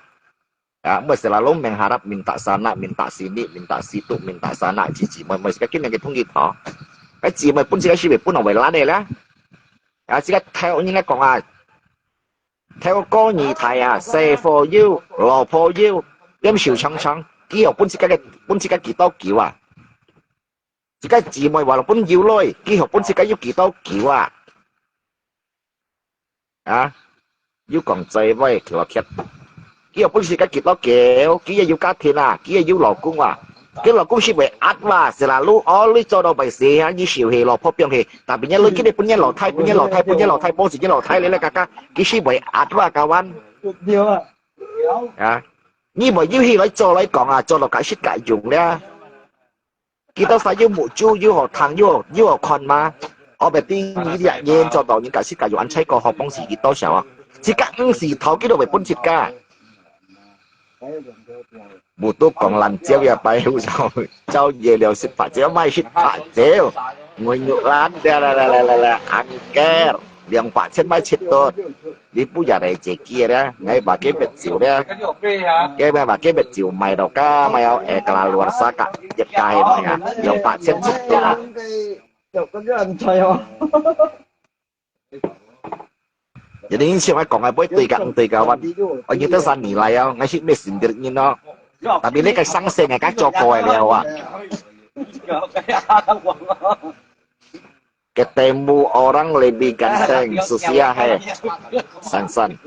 Ya, mesti selalu mengharap minta sana, minta sini, minta situ, minta sana, cici. Mesti kaki ngai thung gitu. Kaka chui pun si kaka si pun awai lade lah. Ya, si kaka theo ni ngai kong ah. Theo ko ni thai ah, sevo yu, lopo yu, yam siu chang chang. Kiyo pun si kaka, pun si kaka kito kiwa. Si kaka chui walaupun yu loi, kiyo pun si kaka yu kito kiwa. 啊，又講嘴歪，佢話佢，佢又本身个幾多狗，佢也有家庭啊，佢也有老公啊，佢老公是會壓哇，selalu哦，你做到白事啊，你受氣老婆放棄，tapi你你今日分人老太，分人老太，分人老太，幫自己老太，你來看看，佢是會壓哇，kawan。啊，你無有去來做來講啊，做到該時該用了。 Kita sayu mucu yu ho thang yu yu ho kon ma. Obe ting ni dia nyen cho tau ni ka si ka yu an chai ko ho pong si kito siao ah. Si ka ng si thau kito be pun si ka. Butuh kong lan chiao ya pai hu sao. Chao ye liao sit pa chiao mai sit pa chiao. Ngui nyu lan dia la la la la la angker. Liang pa chen mai chit tot. 你不要來這个咧，𠊎把佢別走咧，佢把佢別走賣到家，賣到誒，kalaluarsa ka，一家係賣啊，兩百千出價。一定先愛講啊，不對个，毋對个，我，我認得三年來啊，𠊎係咩sindir人咯。Tapi你个上司，𠊎个做過个了啊。 Ketemu orang lebih ganteng, susia he. Sansan.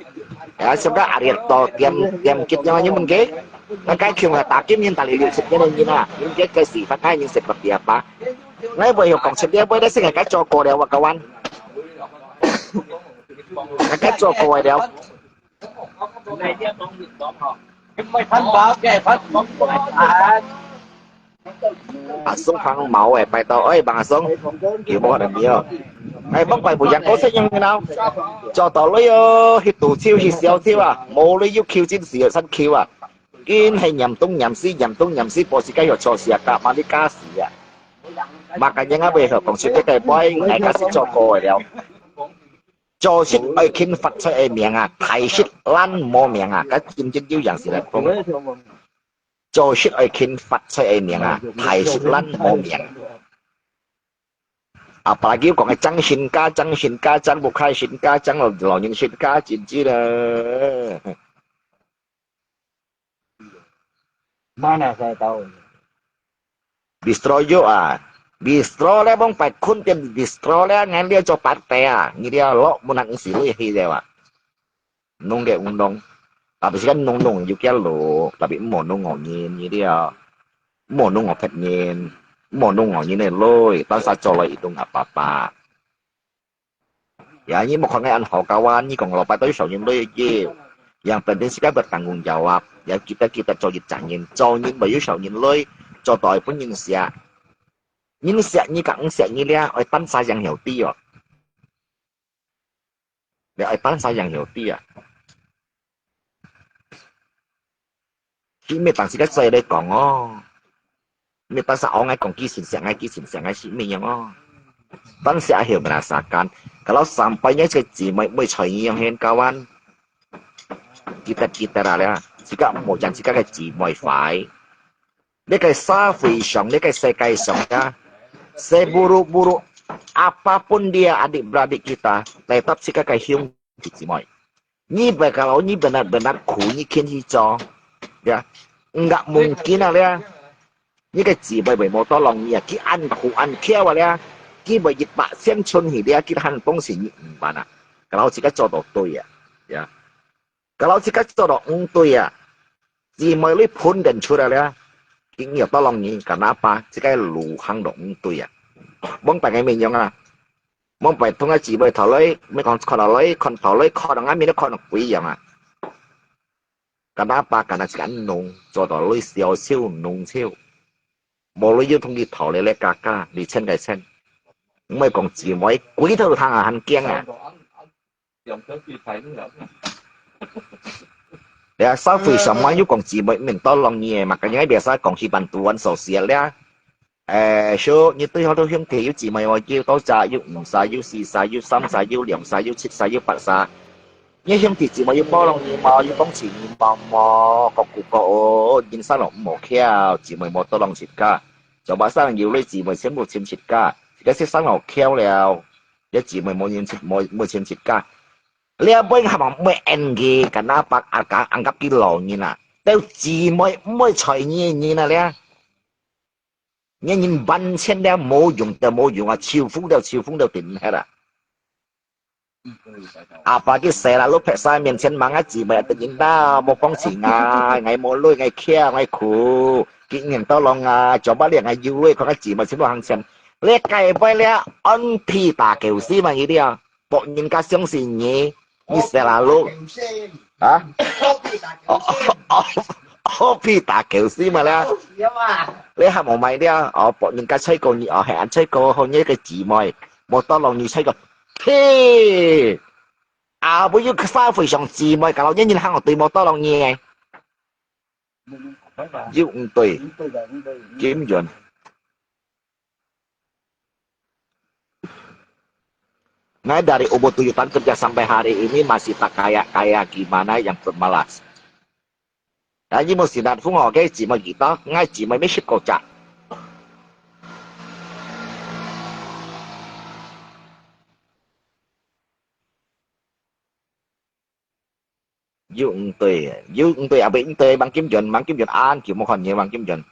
Ya, suka ari to tiam tiam kit nyawa ni mungkin. Nakai kiung ha takim yang tali liu sip ni ni na. Mungkin ke sifat hai ni seperti apa. Ngai boleh kong sip dia boleh sih ngai kacau ko dia wakawan. Ngai kacau ko dia. 阿松行毛誒，拜託，誒，幫阿松，有無可能哦？誒，幫拜不一樣，我先用你腦，做到你哦，去賭球，去燒球啊，無你又球真是有三球啊，緊係黏東黏西，黏東黏西，博士該要做事啊，夾嘛你假死啊！Makanya ngapa ya，講出這個point，𠊎假使做過了。 做事愛勤發財个命啊，大事懶無命啊，該真正有樣事來講。做事愛勤發財个命啊，大事懶無命。Apalagi講个張新家，張新家，張不開新家，張老老人新家，真正啦。 Mana saya tahu? Bistro yo ah. Bistro le bong pai khun tiam bistro le ngan dia cho pat te ah. Ngi dia lo mun nang si lui hi de wa. 弄个毋弄，tapi自家弄弄有幾多路，tapi毋好弄外人，你知啊？毋好弄外別人，毋好弄外人个鐳，單儕做了一棟阿爸爸。Ya，你莫看个恁好搞啊！你講老闆都有少人鐳个，yang penting自家bertanggung jawab，ya kita kita做一隻人，做人毋有少人鐳，做到分人惜。人惜你甲毋惜你了，愛單儕樣曉知哦。你愛單儕樣曉知啊！ 佢毋係當時个嘴來講哦，毋係當時哦，𠊎講佢先惜𠊎，佢先惜𠊎，係毋係樣哦？Tapi愛曉merasakan，kalau sampai你个姊妹毋會睬你樣，很kawan，kita kita啦了，自家毋好將自家个姊妹壞。這个社會上，這个世界上啊，seburuk-buruk apapun dia adik-beradik kita，tetap自家个兄弟姊妹。 你毋係kalau你benar-benar苦，你肯去做，ya，enggak mungkin啊了。你个姊妹會無tolong你啊，佢恁苦恁枵啊了，佢會一百千存去了，佢還當時你毋辦啊。Kalau自家做到對啊，ya。Kalau自家做到毋對啊，姊妹你分辨出來了，佢有tolong你，kenapa？自家路行到毋對啊。往擺个面樣啊， 往擺同𠊎姊妹頭來，毋係講看頭來，看頭來，看到𠊎面都看到鬼樣啊！Kenapa？Karena自家弄，做到來笑笑弄笑，無來有同佢頭來來加加，你錢个錢，毋係講姊妹，鬼頭行啊，還驚啊！ Ya，社會上嘛有講姊妹毋tolong你个嘛，今日biasa講去bantuan sosial了。誒，叔，你對好多兄弟有姊妹無？有多儕？有五儕，有四儕，有三儕，有兩儕，有七儕，有八儕。你兄弟姊妹有tolong你無？有幫持你無？無，各顧各哦，人生路毋好枵，姊妹無tolong自家。Coba生有鐳姊妹全部尋自家，自家識生路枵了，你姊妹無人尋，無，無尋自家。 這本係嘛毋會應佢，kenapa？Anggap，anggap佢老人啊，到姊妹毋會睬你个人啊了。你人萬千了，無用到無用啊，秋風了，秋風了，停忒啊！Apa佢細啦，老撇儕面前罵𠊎姊妹，等人啦，莫講情啊，𠊎無鐳，𠊎枵，𠊎苦，佢人到浪啊，做麼个𠊎有鐳，看𠊎姊妹全部行前。你該擺了，安皮打狗屎嘛，一定要。 博人家相信你，你細啦路。啊？哦，哦，哦，哦，皮打狗屎嘛啦。你還無買了？哦，博人家吹過你，哦，係恁吹過，好你个姊妹，無到浪你吹過。嘿！啊，不有社會上姊妹，kalau你人行對無到浪你。有毋對？金元。 Ngai dari umur tujuh tahun kerja sampai hari ini masih tak kaya-kaya, gimana yang bermalas. Ngai mo sinat fung oke, cima kita, ngai cima misip kocak. 有毋對，有毋對，也袂毋對，黃金元，黃金元，恁久無看見黃金元。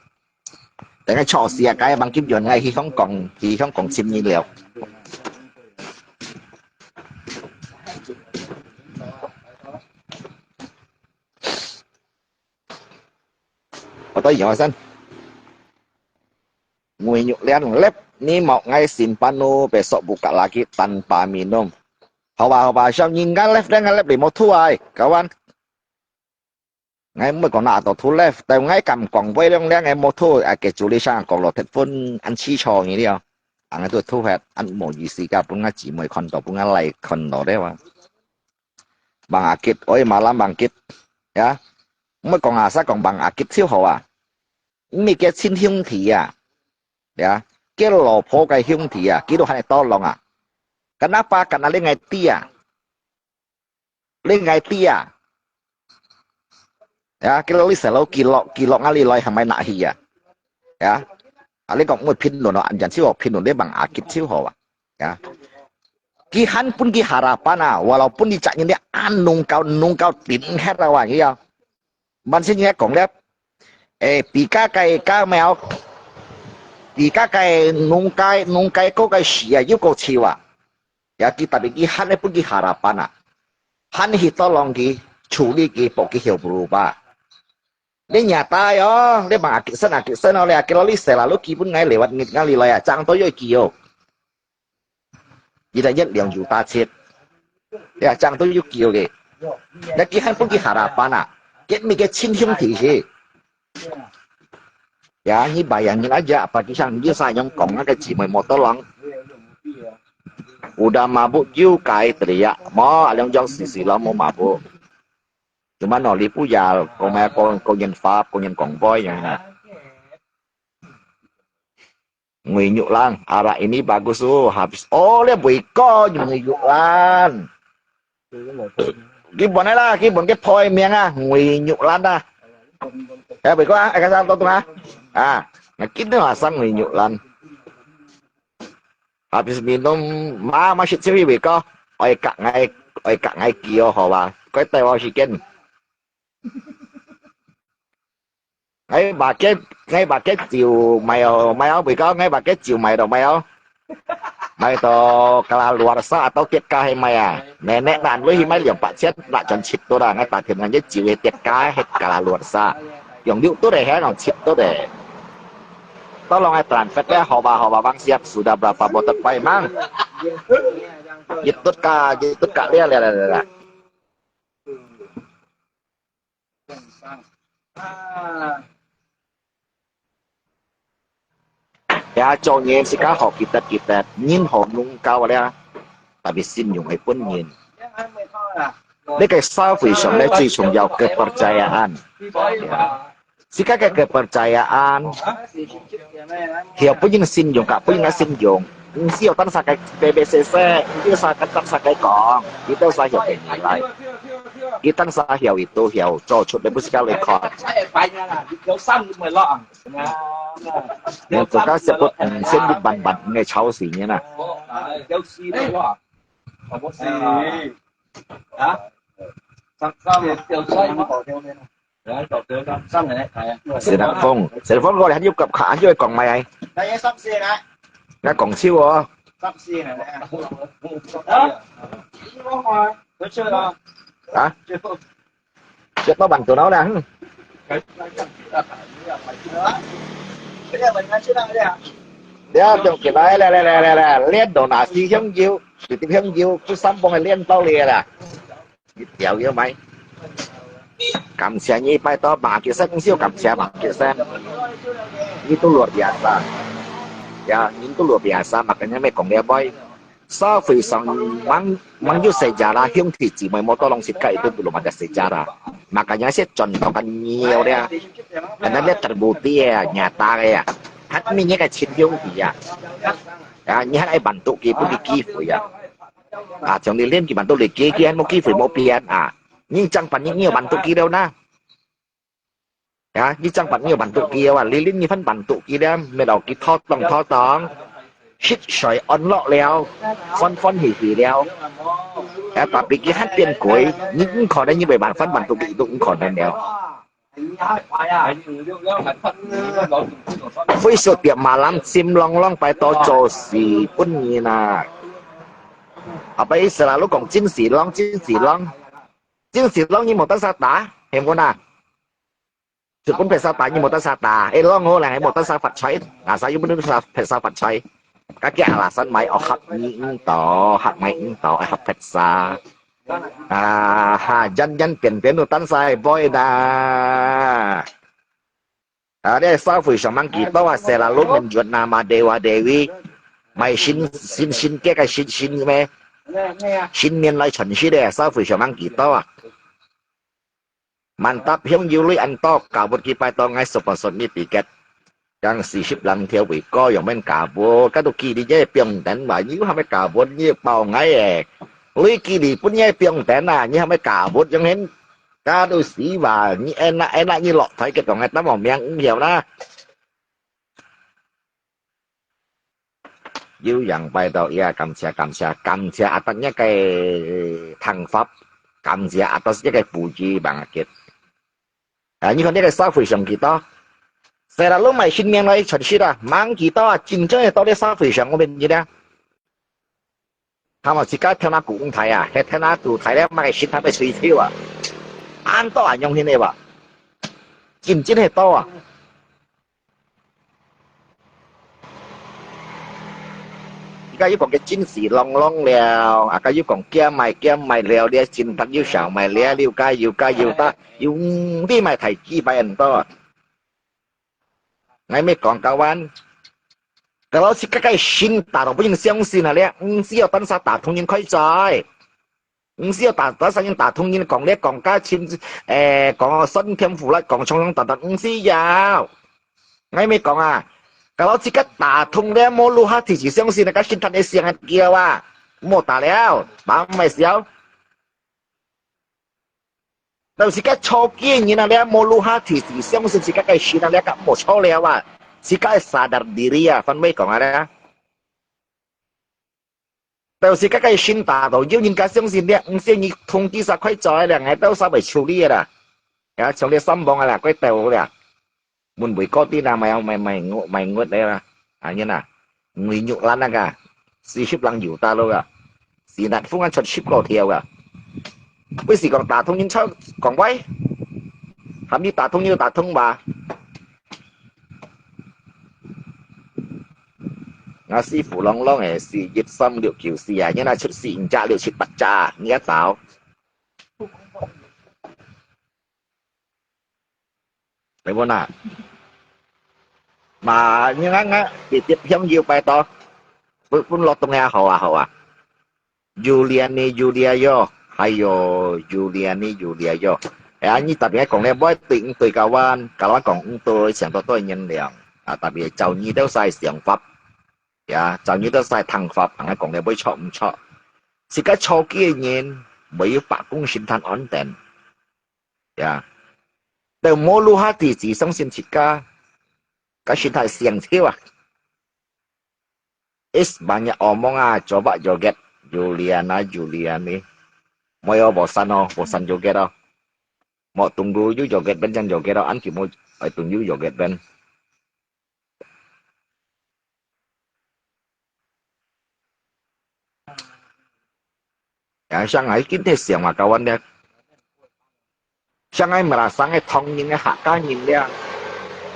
等下坐死啊，該黃金元，𠊎去香港，去香港尋你了。我到以後先。 Nguy nyuk lian lep, ni mau ngai simpan nu besok buka lagi tanpa minum. Hawa, hawa, siap ni ngai lep, ngai lep limo tuai, kawan. Ngai mui kong na to tu lep, tau ngai kam kong boi liang liang ngai mo tu, a ke culi sang kong lo tet pun an chi cho ni liao. Ang tu tu het, an mo yi si ka pun ngai ci mui kon to, pun ngai lai kon to de wa. Bang Akit, oi malam Bang Akit, ya. Mui kong asa kong Bang Akit siu ho a. 毋係佢親兄弟啊，呀，佢老婆个兄弟啊，佢都還會tolong啊。Kenapa？Karena你ngai知啊，你ngai知啊，呀，佢老你細佬，佢落佢落哪裡來，係咪拿去啊？呀，啊，你講毋會評論咯，人就好評論，你Bang Akit就好啊，呀。佢還分佢harapan啊，walaupun你責任你安弄到弄到頂hết啊，哇，佢啊。 Ban sin ngai kong liap. Eh, pika kai ka mèo. Pika kai nung kai, nung kai ko kai si a, yu ko chiu a. Ya kita bi ki han e pun ki harapan a. 還去tolong佢，處理佢，幫佢heo berubah。你nyata哦，你bang akiksen akiksen哦，你akik lo你selalu基本ngai lewat ngit ngali lai啊，正都有救哦。一个月兩juta七，呀，正都有救个。你佢還分佢harapan啊，佢咪个親兄弟是。Ya，你bayangin aja，apa kisah你sayang講那個姊妹冇tolong。Udah mabuk juga teriak，冇，兩種時時咯，冇mabuk。Cuma no，你不要講咩講講人法，講人講背樣啊。Nguy Nyuk Lan, arak ini bagus tu, habis. Oh, dia bui ko Nguy Nyuk Lan. Kiban lah, kiban ke poi miang ah, Nguy Nyuk Lan ah. Eh, bui ko ah, eh, kasar tu ah. Ah, nak kita asal Nguy Nyuk Lan. Habis minum, ma, masih ciri bui ko. Oi kak ngai, oi kak ngai kio ho ba. Koi tai wa si ken. Ngai ba ke, ngai ba ke chiu mai o, mai o, bui ko, ngai ba ke chiu mai do mai o. Mai to kalaluarsa atau tiap ka hai mai ah. Nenek nan lui hi mai liang pak ciat, nak jan cip tu dah, ngai ta thiam ngan je chiu he tiap ka he kalaluarsa. Yang liu tu deh, he nong cip tu deh. Tolong ai transfer deh, hoba, hoba bang siap, sudah berapa botol pai mang. Jitut ka, jitut ka, lia, lia, lia, lia. Ya, 做人自家好記得，記得，人好弄高了，tapi信用係本人。這個社會上呢，最重要kepercayaan。Ya。自家个kepercayaan，曉分人信用，甲分人信用，毋需要單儕个白白寫寫，毋需要單儕个講，佢都使曉个你來。佢單儕曉，佢都曉做出來，不是教你看。你做个是不，嗯，先一般般，應該吵死你啦。啊？ Sila Phong, Sila Phong過來，佢又講，佢又講咩？佢講笑哦。啊？這多萬度了啦，嗯。你啊，用起來，來，來，來，來，來，練到那時香油，直接香油，去三磅个練到你啦。 一條要買。感謝你，拜託，馬吉生，少感謝馬吉生。Itu luar biasa. Ya, itu luar biasa, makanya咩講了會。社會上，吂，吂有sejarah，兄弟姊妹無tolong自家，itu belum ada sejarah。Makanya係轉到个nhiều了。Karena dia terbukti ya，nyata个呀。Hat mi个親兄弟呀。啊，你還愛bantu佢，分佢機會呀。 啊，像你練佢bantu你，佢，佢還無機會無變啊。你正辦你，你有bantu佢了呐。啊，你正辦你有bantu佢了啊，你練你還bantu佢了，乜老佢拖檔拖檔，食水安樂了，歡歡喜喜了。啊，tapi佢還變鬼，你，你可能你會辦法bantu佢，都可能了。 Besok tiap malam sim long long，拜託做事分人啊。Apa selalu講真是long，真是long。真是long，你無得啥打，係無啊？日本白沙打，你無得啥打，哎，long好啦，你無得啥發財，啊，啥又不能啥，白沙發財。 Kaki alasan mai oh hak ni ento, hak mai ento, eh, hak pizza. Ah, ha, jan-jan pian-pian tu tan sai boy da. Ah, dia sa fui samang kita wa selalu menjual nama dewa dewi. Mai sin, sin, sin ke kai sin, sin me. Sin mian lai chan si de, sa fui samang kita wa. Mantap，鄉友你恁多，教會佢拜託𠊎十八歲你比結，講四十零條會歌樣面教會，該都佢哋也放等嘛，你還咩教會，你包𠊎誒，你佢哋本也放等啊，你還咩教會樣面，該都死吧，你enak enak你落台嘅，當係得無命毋曉啦。 有人拜到，ya，感謝，感謝，感謝atas-nya个tanggap，感謝atas-nya个布置，bangkit。啊，你看這個社會上幾多，selalu mai新年來傳說啊，mang幾多啊，真正係到這社會上，我問你啦。他們自家天下古大啊，係天下古大咧，麼个心態愛隨條啊？恁多恁樣形个吧？真正係多啊！而家又講个真是朗朗了，啊，又講減買減買了，這真正又少買了，又加又加又加，又，嗯，你買太幾百恁多。 𠊎乜講，各位，kalau自家个心打動分人相信啊，你毋需要單單打動人開嘴，毋需要單單人打動人講你講價錢，誒，講酸甜苦辣，講長長短短，毋需要。𠊎乜講啊，kalau自家打動了，無留下地址相信，該心態你想啊，叫啊，莫打了，慢慢笑。 到時个初期个人啊，你無留下地址相信自家个心啊，你个無錯了啊，自家个sadar diri啊，番話講啊咧。到時个个心打到，有人家相信你，毋信你通知煞開嘴了，𠊎兜煞會處理个啦。啊，像你三幫啊啦，佢兜啦。 問會過啲啦，買買買屋買屋个啦，啊，人啊，五六萬啊个，四十零有打到个，四日風啊出十個條个。為時講打通人出講喂，喊你打通又打通吧。啊，師傅朗朗誒，四一三六九四啊，人啊出四五隻六七八隻，你一找。 你問啊？嘛，你看看，直接向右擺到，分，分落東也好啊，好啊。Juliani Julia yo，還有Juliani Julia yo。哎呀，你特別講咧，毋對，毋對，kawan，kawan講毋對，想到對人了。啊，特別照你兜晒想法，呀，照你兜晒聽法，人家講咧，毋會錯，毋錯。自家初期个人，毋會有百公心態安定。 呀，都無留下地址相信自家，該心態想條啊。Is banyak omong啊，coba joget, Juliana, Juliani。無有，無散哦，無散joget哦。莫tunggu you joget band，正joget哦，恁佢無，愛tunggu you joget band。 啊，像𠊎今日想嘛，kawan咧，像𠊎merasa𠊎唐人个客家人咧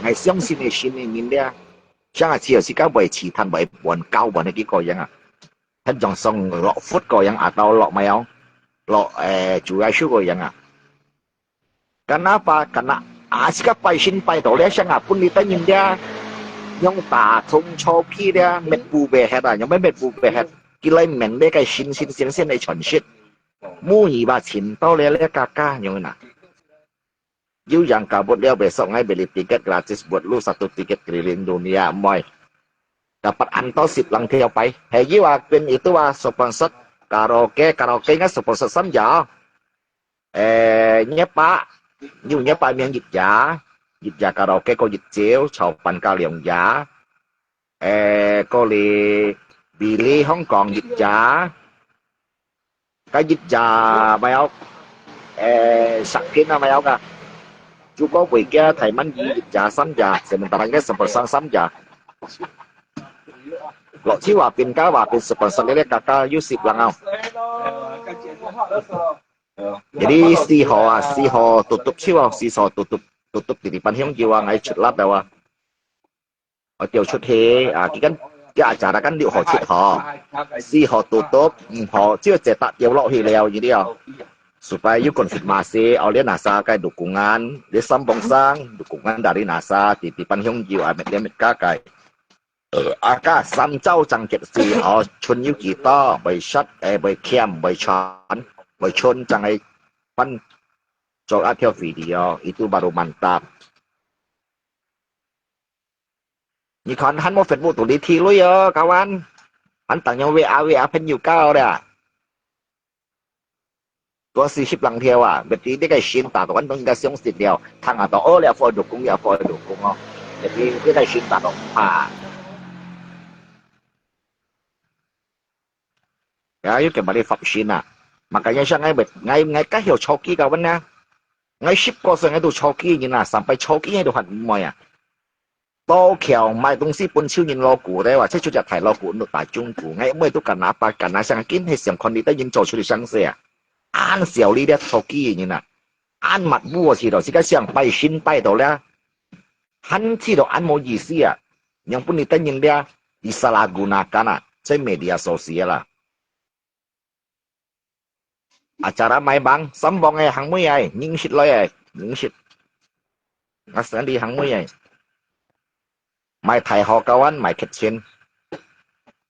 ，𠊎相信个信个人咧，像𠊎只有自家會試探，會問教問个結果樣啊，很像上落佛个樣啊，到落咩哦，落，誒，主耶穌个樣啊。 Kenapa？Kena啊，自家拜神拜到咧，想啊，分你等人咧，用打通錯批咧，滅不滅忒啊，用咩滅不滅忒？佢來面對个新新鮮鮮个傳說，無疑吧，尋到咧，咧，嘎嘎，用啊。有人搞不了，besok ngai beli tiket gratis buat lu satu tiket keliling dunia, moi. Dapat anto sip lang tiap pai. Hei, you are pin itu ah sponsor karaoke, karaoke ngai sponsor sam ya. 誒，一把，有一把名一隻，一隻karaoke過一朝，炒飯加兩隻。誒，過嚟Billy香港一隻，加一隻，咩有？誒，十斤啊，咩有噶？如果會加提蚊子一隻、三隻，sementara个十分上三隻。落去話變加話變十分上个，加加有十零啊。 Jadi四號啊，四號tutup siwa，四號tutup，tutup di depan Hong Jiwa ngai chutlat dawa. Hotel chut he，啊，佢kan，佢acara kan六號七號，四號tutup，五號只有cetak掉落去了，ini啊。Supaya you konfirmasi oleh NASA kai dukungan, di sambung sang dukungan dari NASA di depan Hong Jiwa amet dia amet kakai. Aka三朝正結事，哦，春有幾多，會失，誒，會欠，會傳，會春正係分做一條video，itu baru mantap。你看，還無Facebook都你踢雷哦，kawan，還當用WA，WA朋友搞了。 Kau si sip lang thiau ah. Berarti dia kan shin ta tu kan dong ka siong sit liao. Thang atau oh liao fo dukung liao fo dukung oh. Jadi dia kan shin ta tu ha. Ya, you kembali fap shin ah. Makanya siya ngai bet, ngai ngai ka hiu choki kawan na. Ngai sip ko sa ngai tu choki ni na, sampai choki ngai tu hat moy ah. 到橋買東西分手人老古的話，這就叫大老古，你打中古。𠊎妹都敢拿把敢拿香，今係想看你的人做出的聲勢啊！恁小力的臭雞人啊！恁抹烏去了，自家想拜神拜到了，還去到恁無意思啊！Yang pun你的人了，disalahgunakan啊，在 media sosial 啦。 Acara mai bang, sambung eh hang mui ai, ningsit loi ai, ningsit. Ngasali hang mui ai. Mai thai ho kawan, mai kitchen.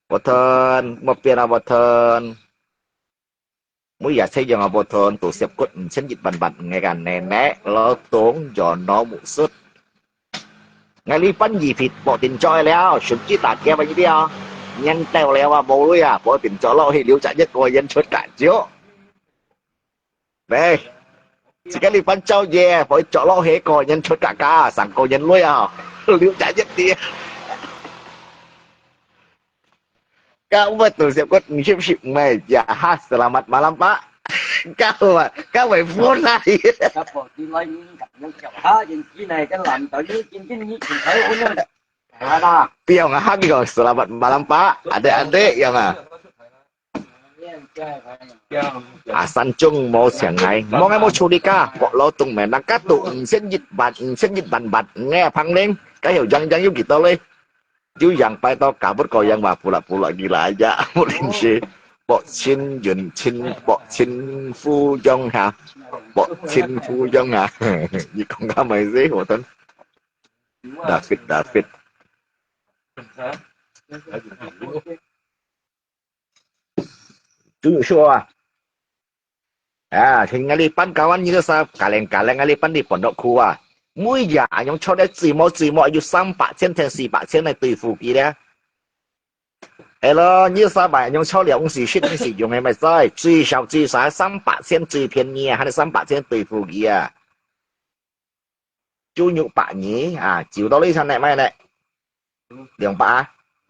Bothon, mo pian a bothon. Mui ya che yang a bothon, tu siap kut, ncen yit ban ban, ngai kan nenek, lo tung, jo no mu sut. Ngai li pan yi phit, bok tin choi liao, shun ki ta kia ba yi liao. Nyen teo liao a, bo lui a, bo tin choi lo hi liu cha yet ko yen chut ka jiu. Nei, si ka li pan chau ye, bo choi lo he ko yen chut ka ka, sang ko yen lui a, liu cha yet ti. Kau betul siap kot, sip sip mai, ya ha, selamat malam, Pak. Kau, kau mai phone lai. Kau po di lai ni, kau yang kau ha, yang ki nai, kan lam tau ni, kin kin ni, kin thai phone ni. Ada. Piang ha, kau selamat malam, Pak. Adik-adik, yang ah. Asan chung mo siang ngai, mo ngai mo chuli ka, bok lo tung men, nang ka tu, sen yit bat, sen yit ban bat, ngai phang ling, ka hiu jang jang yu ki to le. Chiu yang pai to kabut ko yang wa pula pula gila aja, mo lin si. Bok chin yun chin, bok chin fu yong ha. Bok chin fu yong ha. Ni kong ka mai si, wo tan. David, David. Chu Yuk Sio ah. Ah, thì ngai li pan kawan ni sa kaleng kaleng ngai li pan di pondok khu ah. Mui ya anyong chot le chui mo chui mo ayu sam pak chien ten si pak chien nai tui fu ki le. Hello, ni sa bai anyong chot le ung si shit ni si yung he mai sai. Chui shao chui sa sam pak chien chui pian ni han sam pak chien tui fu ki ah. Chu Yuk pak ni ah, chiu to li san ne mai ne. Liang pak ah.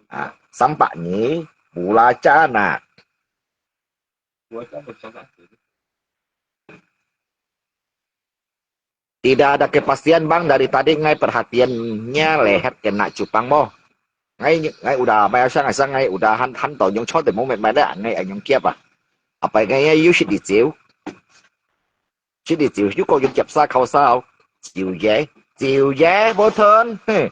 Ah, sam pak ni, bu la cha na. Tidak ada kepastian, Bang. Dari tadi ngai perhatiannya lehet kena cupang mo. Ngai, ngai udah, mai sang, sang ngai udah han, han to nyong chot de mo met mai de, ngai anyong kiap ah. Apa ngai ya yu shit di chiu. Shit di chiu, yu ko yung kiap sa khao sao. Chiu ye, chiu ye, bo thon. He.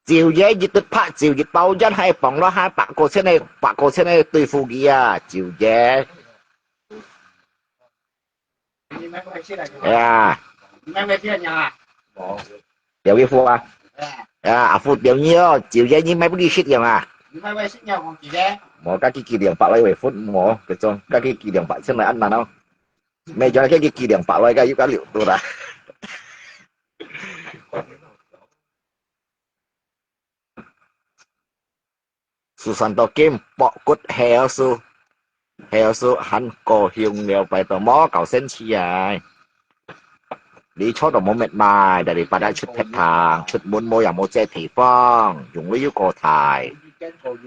Chiu ye, yit tut pak, chiu yit bao yan hai pong lo hai pak ko chen ne, pak ko chen ne tui fu ki ah, chiu ye. Ya. Liao yi fu ah. Ya, a fu liao yi oh, chiu ye ni mai bu ki shit yang ah. Mo ka ki ki liang pak lai wei fu mo, ke chong, ka ki ki liang pak chen lai an nan oh. Mai jo ka ki ki liang pak lai ka yu ka liu tu la. Susan to kim pok kut heo su. Heo su han ko hiung liao pai to mo kau sen chi ai. Li cho to mo met mai, dari pada chut phet thang, chut mun mo yang mo che thei fong, yung lui yu ko thai.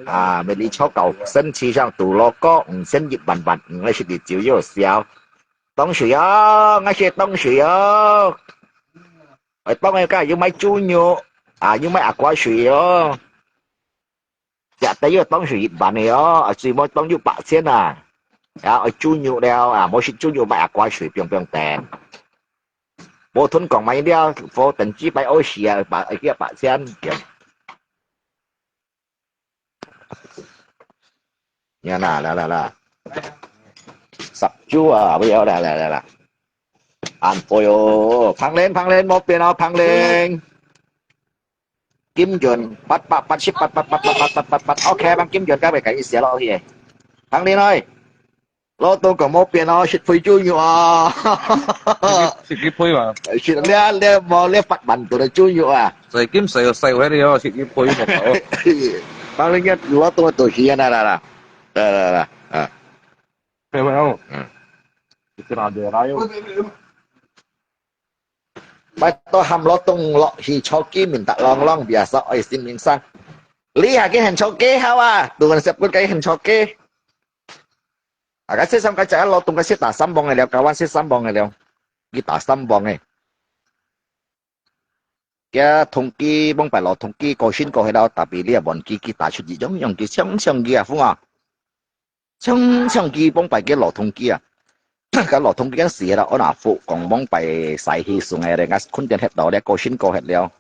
Ah, met li cho kau sen chi sang tu lo ko, ng sen yip ban ban, ng lai shit di chiu yo siao. Tong shui yo, ngai shit tong shui yo. Oi, tong ai ka, yung mai chu nyu. Ah, yung mai a kwa shui yo. Chả tới giờ tống sự dịch bệnh này ó, ở suy mối tống dụ bạc千à. À, ở chú nhụ đeo à, mối sự chú nhụ bạc quá suy piong piong tèn. Bố thun còn mấy đeo, phố tỉnh chỉ bay ối xìa, bạc ở kia bạc千. Kiểu. Nhà nà, là, là, là. Sập chú à, bây giờ là, là, là, là. An phôi ô, phang lên, phang lên, một bên ó, phang lên. Kim Yuan, bắt, bắt, bắt, ship, bắt, bắt, bắt, bắt, bắt, bắt, bắt, bắt. Ok, bằng Kim Yuan, các bạn cái xíu lo hi. Phang lên ơi. Lo tông có một bên ó, ship phôi chú nhu à. Ship, ship phôi mà. Ship lẹ, lẹ, mò lẹ phát bản tụ là chú nhu à. Sai Kim sai, sai hết đi ó, ship phôi mà. Phang lên nhất, lo tông tụ hi nà, nà, nà. Nà, nà, nà. À. Phải không? Ừ. Cái nào để lại không? Bai to ham lo tông lo hi cho ki min ta long long biasa oi sin min sang. Li ha ki hen cho ki hao a, tu kan sep kun kai hen cho ki. A ka sit sam ka cha lo tông ka sit ta sambung ngai leo, kawan sit sambung ngai leo. Ki ta sambung ngai. 佢通知，往擺老通知，過身過去了，tapi這換佢，佢打出一樣樣，佢像像佢啊，風啊，像像佢往擺个老通知啊，个老通知間死了，我那福講往擺晒去送个咧，𠊎坤點忒到了，過身過去了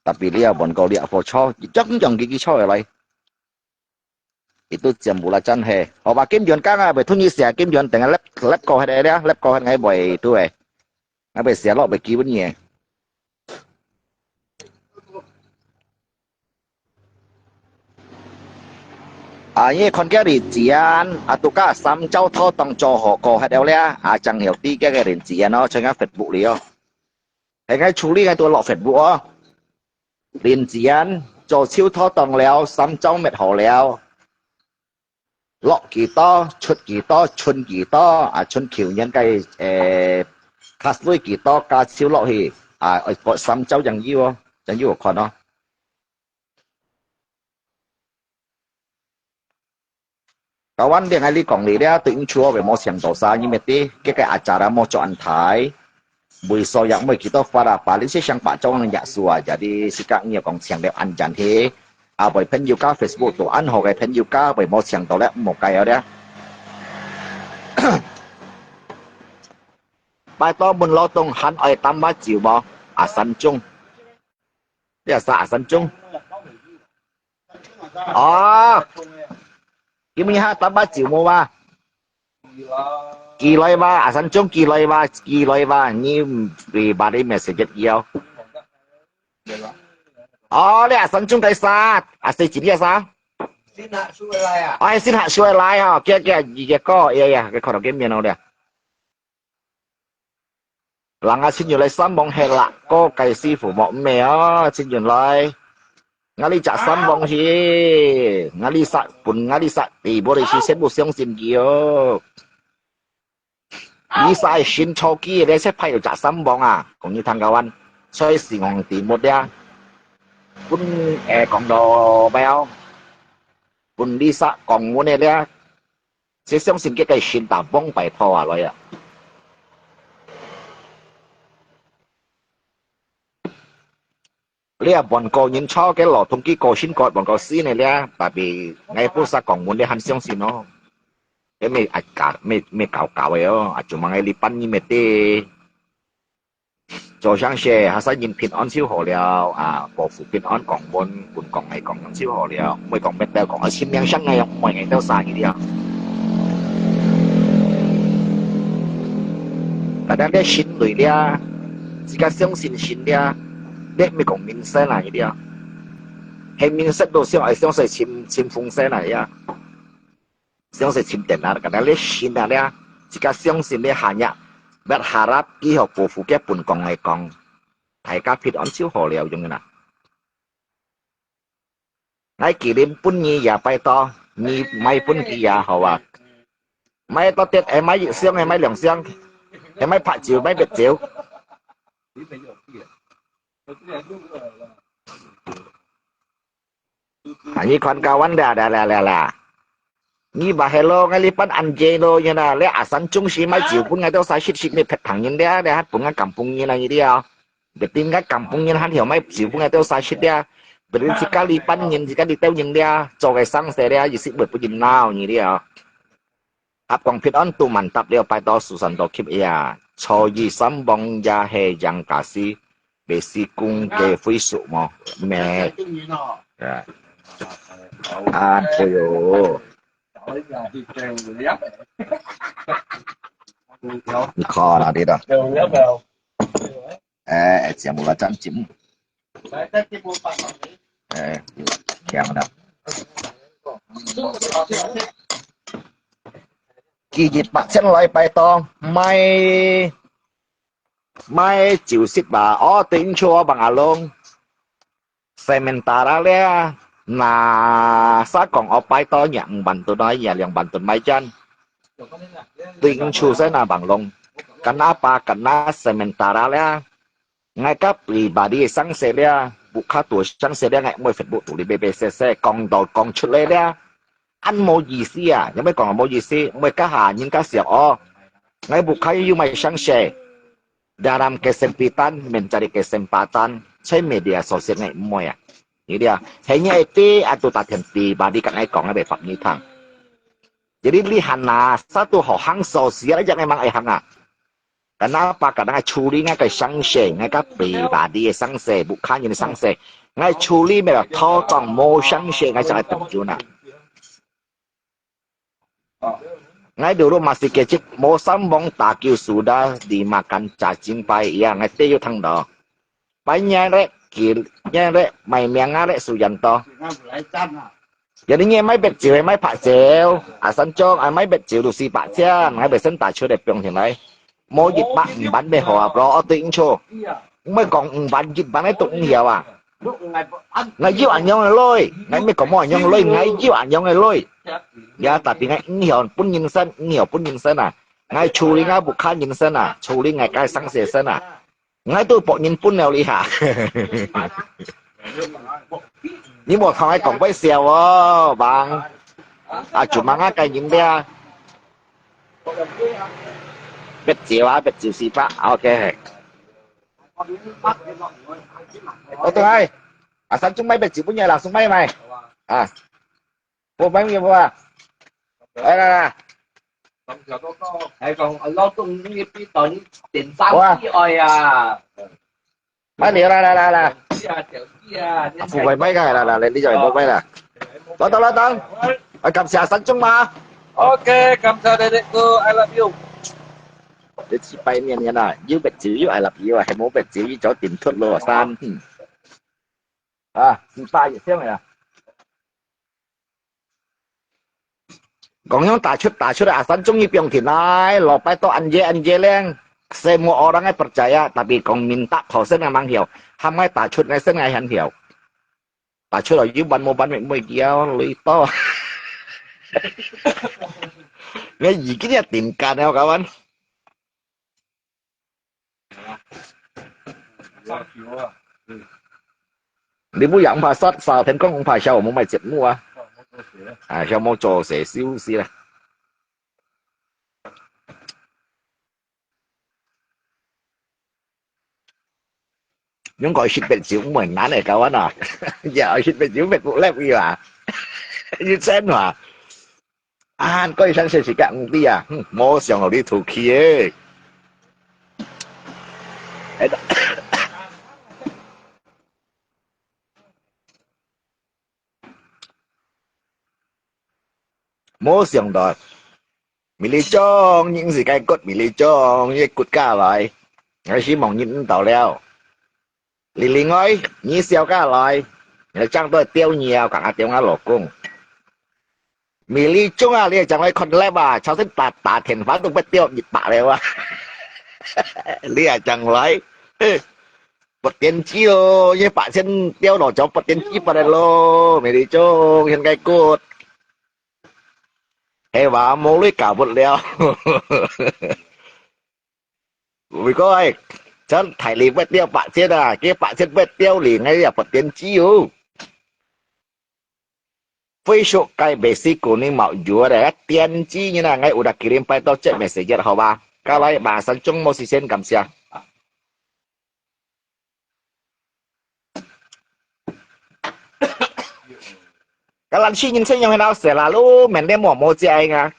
，tapi這換過了，福錯，一樣樣佢佢錯个來。 Itu jam bola chan he. Oba Kim Yuan kang ah, bai thun ni sia Kim Yuan tengah lep lep ko het dia, lep ko het ngai bai tu eh. Ngai bai sia lok bai ki bun ye. Ah, ye kon kia ri jian, ah, tu ka sam chau tho tong cho ho ko het dia, ah, chang hiu ti kia ke ri jian no, chang Facebook li oh. He ngai chuli ngai tu lok Facebook oh. 連剪，做手拖檔了，衫走搣好了，落幾多，出幾多，存幾多，啊，存舊年个，誒，卡水幾多，加手落去，啊，愛割衫走正有哦，正有好看哦。 Kawan，你愛你講你了，對因厝會無想到啥，因為這个acara無做安排，為所以也無幾多發啊，把你些想法做人也說啊，jadi sekarang你講想了安全去，啊，為朋友家Facebook都安好个朋友家，為無想到了，無該了。拜託問老董還愛擔把酒無？啊，三種。你啊，啥，啊，三種？ 哦，今日哈打把酒無哇？寄來哇，阿三中寄來哇，寄來哇，你pribadi message佢哦。哦，你阿三中該啥？阿四姐你啥？新客出來啊？哎，新客出來哦，佢佢佢佢哥，呀呀，佢看到見面了咧。 人啊，親友來三網係啦，哥介師傅莫咩哦，親友來。𠊎哩隻三網去，𠊎哩殺，分𠊎哩殺，地步哩去，全部相信佢哦。你殺新初期，你先派有隻三網啊，講你聽个完，所以是講題目呀。分，誒，講到咩哦？分你殺講阮个咧。 就相信佢个心打崩擺破下來啊。你啊，換個人吵个咯，同佢個性個換個新个咧，tapi𠊎不識講，阮你還相信哦。佢咩啊搞，咩咩搞搞个哦，啊，做麼个你扮你咩的？ 做生事，下世人平安就好了啊，保護平安講穩，本講係講就好了，毋會講乜都講，啊，心命上个，毋會硬到啥个了。但係你心內了，自家相信神了，你毋係講明星來个了，係明星都想愛相信清清風神來呀。 相信深點啊，kena你信啊了，自家相信你下日，berharap佢好保護佢本講來講，大家平安就好了，用啦。𠊎寄零分你也拜託，你買分佢也好啊。買多啲，係買一箱，係買兩箱，係買白酒，買白酒。 啊，你看kawan啦啦啦啦啦。你話hello，𠊎哩扮安靜咯，你啦，你阿三中時買酒分𠊎兜晒食食，你別聽人咧，你還分𠊎感動人啊，你了。別定𠊎感動人，還曉買酒分𠊎兜晒食咧。別定自家哩扮人，自家哩鬥人咧，做个生事咧，一時會分人鬧你了。 合講平安都萬達了，拜託Susanto keep呀。初一三網也係贏家私，別是公家會輸無？咩？啊，對哦。你看哪裡的？ 誒，節目啦，正經。誒，強啦。今日八千來拜託，買，買九十吧。哦，對，你說我幫阿龍。Sementara咧，那啥講我拜託，也五萬噸啊，也兩萬噸買針。對，你出身啊，幫龍。Kenapa？Kena sementara咧。 𠊎个pribadi个生事了，屋下肚生事了，𠊎毋會Facebook肚裡白白寫寫，講到講出來了，恁無意思啊！有咩講無意思？毋會該下人家笑哦。𠊎屋下有買生事，dalam kesempitan menjadi kesempatan，在media sosial ngai毋會啊。你知啊，係你係對啊，都打電話，你跟𠊎講，𠊎會發你聽。Jadi lihat na, satu hal hang sosial aja memang ai hang ah. Kenapa? Karena ngai處理ngai个生死，ngai个pribadi个生死，bukan人个生死。Ngai處理咩啦？討講無生死，ngai就愛等住啦。Ngai dulu masih kecil，無上網打球sudah dimakan cacing pait，ya，ngai teh有聽到。Pait nyai leh，kil nyai leh，mai miang啊leh，suyan to。Jadi nyai mai bét酒，mai pak酒，啊，山中，啊，mai bét酒六十八千，ngai bét sen打出來放起來。 無一百五萬咩好啊，bro，對應錯。毋係講五萬、一萬个都毋曉啊。𠊎有恁樣个鐳，𠊎毋係講無恁樣个鐳，𠊎有恁樣个鐳。Ya，tapi𠊎毋曉分人生，毋曉分人生啊。𠊎處理𠊎屋下人生啊，處理𠊎个生死生啊。𠊎都博人分了你哈。你莫同𠊎講白笑哦，bang。啊，就問𠊎个人了。 八九啊，八九四八，OK。我等下，啊，三種買八九分你啦，送買買。啊，我買咩啊？來來來。還講，啊，老公，你比到你點三哇。億愛啊。 買了啦，啦，啦，啦。啊，富貴買个，啦，啦，啦，你就係富貴啦。老董，老董，啊，感謝三種嘛。OK，感謝你，你哥，I love you。你自拜年年啊，有白酒有 I love you 啊，係無白酒有酒店出咯，三。嗯。啊，你大一聲啊。 講樣打出打出啊，三種一放天來，老拜到恁夜恁夜靚，semua orang ai percaya，tapi講minta thosen memang曉，喊𠊎打出，𠊎先𠊎很曉。打出來有辦無辦，每每叫累到。𠊎已經要頂幹了，kawan。 你不要怕殺，殺天公，怕笑我們賣節目啊。啊，笑我做事休息啦。應該食白酒毋會難个，kawan啊。Ya，食白酒白不lep啊。你真話。 啊，該生死時間毋知啊，哼，無想到你土氣誒。哎，無想到，米粒中，你毋係該骨，米粒中，你骨架來，𠊎希望你毋到了。 你另外，你小家來，你正到釣魚啊，講啊釣我老公。米粒中啊，你正來看lab啊，朝晨打，打電話都不釣一百了啊。你啊，正來，發電機咯，一百千釣落咗發電機不來咯，米粒中，現在good。係話，無你搞不了。 如果係，真大力不釣八千啊，佢八千不釣零，哎呀，不點知哦。Facebook該basic kuning mau jual啊，點知呢，哎，udah kirim pai到這message，好吧？該來，馬上中無時間，感謝。 Kalan si nyin sen yang hendak selalu mende mo mo cai nga.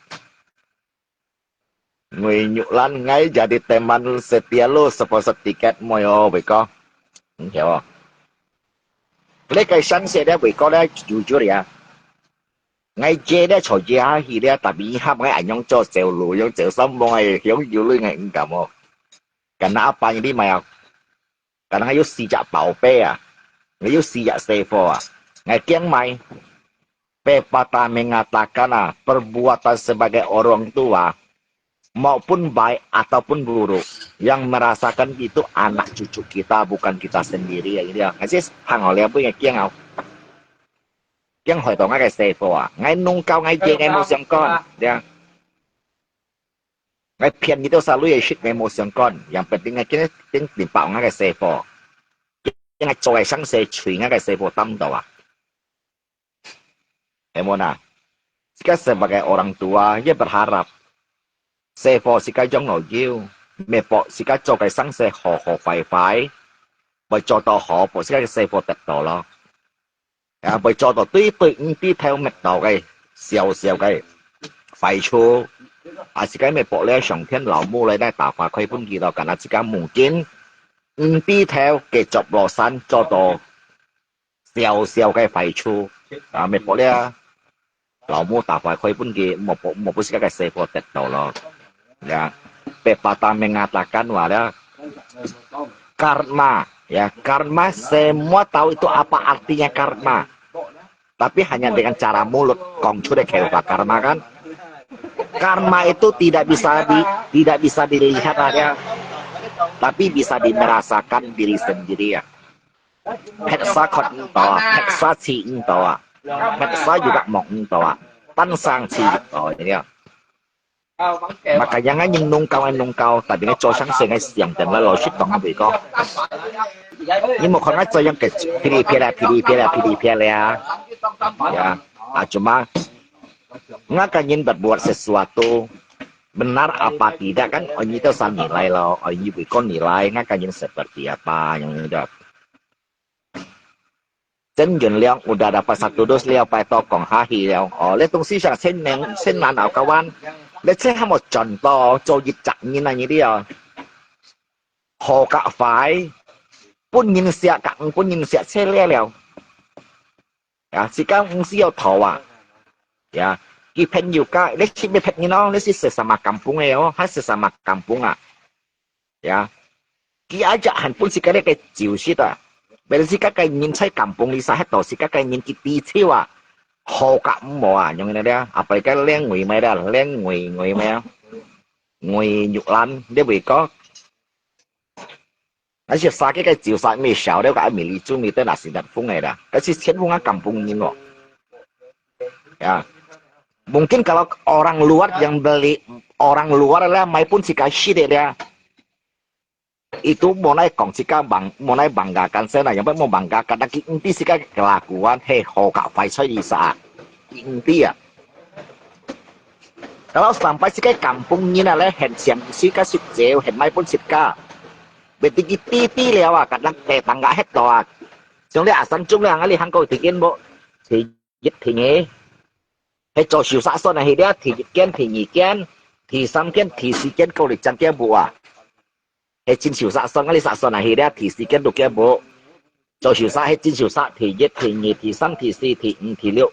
Ngui nyuk lan ngai jadi teman setia lu sponsor tiket mo yo beko. Yo. Lê kai san se dia beko dia jujur ya. Ngai je dia cho je ha hi dia tapi hap ngai anyong cho sel lu yang sel sam mo ngai hiong yu lu ngai enggak mo. Karena apa ini maya? Karena ngai有四隻寶貝啊，ngai有四隻細伙啊，ngai驚買。Pepatah mengatakan啊，perbuatan sebagai orang tua maupun baik ataupun buruk yang merasakan itu anak cucu kita, bukan kita sendiri ya. Ini ya, ngai sih hang oleh apa ngai kiang au. Kiang hoi tong ngai ke sepo ah, ngai nung kau ngai je ngai mau siang kon, ya. Ngai pian itu selalu ya shit ngai mau siang kon, yang penting ngai kini ting timpau ngai ke sepo. Ngai coy sang se chui ngai ke sepo tam tau ah. Emona, sika sebagai orang tua, ia berharap. Sepo sika jong lo jiu, mepo sika coy sang se ho ho fai fai. 會做到好，分自家个生活得到咯。啊，會做到對對，毋知頭搣到个小小个壞處，啊，自家乜薄了上天老母來來打發開分佢咯，敢若自家目前，毋知頭个著落山做到小小个壞處，啊，乜薄了。 老母打發開分佢，無無無分自家个生活得到咯。Ya, pepatah mengatakan話了，karma, ya, karma, semua tahu itu apa artinya karma. Tapi hanya dengan cara mulut, 講出來口話 karma kan. Karma itu tidak bisa di, tidak bisa dilihat ada, tapi bisa dimerasakan diri sendiri ya. 撇沙喝毋到啊，撇沙試毋到啊，撇沙有甲望毋到啊，單生試毋到，你知道？Makanya nga yung nungkaw ay nungkaw, tapi nga chosang sing ay siyang dan lalo shit tong abi ko. Ni mo ko nga chosang ke pili pila pili pila pili pila ya. Ya, ah, cuma nga kanyin berbuat sesuatu benar apa tidak kan, oh ini tuh sa nilai lo, oh ini bukan nilai, nga kanyin seperti apa yang udah. Chen Yun Leong udah dapat satu dos liao pai to kong hahi liao. Oh, le tong si siang chen neng, chen nan au kawan. Le chen hamo chon to, cho yit chak nyin na nyi liao. Ho ka fai. Pun nyin siak ka, pun nyin siak che liao liao. Ya, si kang si yau tho wa. Ya, ki phen yu ka, le si me phen nyin no, le si sesama kampung e o, ha sesama kampung a. Ya. Ki aja han pun si kare ke jiu si ta. Bel si ka kai nyin chai kampung li sa het to si ka kai nyin ki ti chiu a. Ho ka mo a, nyong ne dia. Apa ka leng ngui mai dia, leng ngui ngui mai a. Ngui nyuk lan, dia bui ko. Asi sa ke kai jiu sa mi siau dia ka mi li chu mi te na si dat fung ai da. Ka si chen fung a kampung nyin lo. Ya. Mungkin kalau orang luar yang beli, orang luar lah mai pun si ka si dia. Itu mo nai kong si ka bang, mo nai banggakan sana, yang mo banggakan lagi enti si ka kelakuan he ho ka fai sai di sa. Enti ya. Kalau sampai si ka kampung nyin a le hen siam si ka sit jeu, hen mai pun sit ka. Beti ki ti ti liao a, kadang te tangga het to a. Siang le asan chung le ang ali hang ko ti kin bo. Ti 一定个。係做手續算啊，係了第一件、第二件、第三件、第四件，夠你張件簿啊。係真手續算，你續算啊，係了第四件、六件簿。做手續係真手續，第一、第二、第三、第四、第五、第六，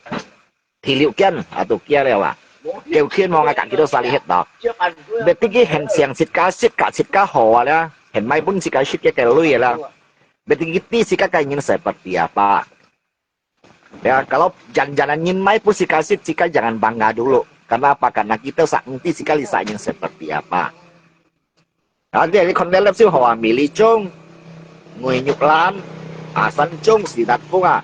第六件啊，都寄了啊。夠天望啊，隔幾多沙哩hết到。別啲佢很想自家，自家自家好啊啦，很買本自家食个个鐳啊啦。別啲佢知自家个人seperti apa。 Ya, kalau jangan-jangan ngin mai pun si kasih, si ka jangan bangga dulu. Kenapa? Karena kita sa ngerti si kali sa yang seperti apa. Nanti hari kon lelep si hoa mili chung, ngui nyuk lan, asan chung si dat pung a.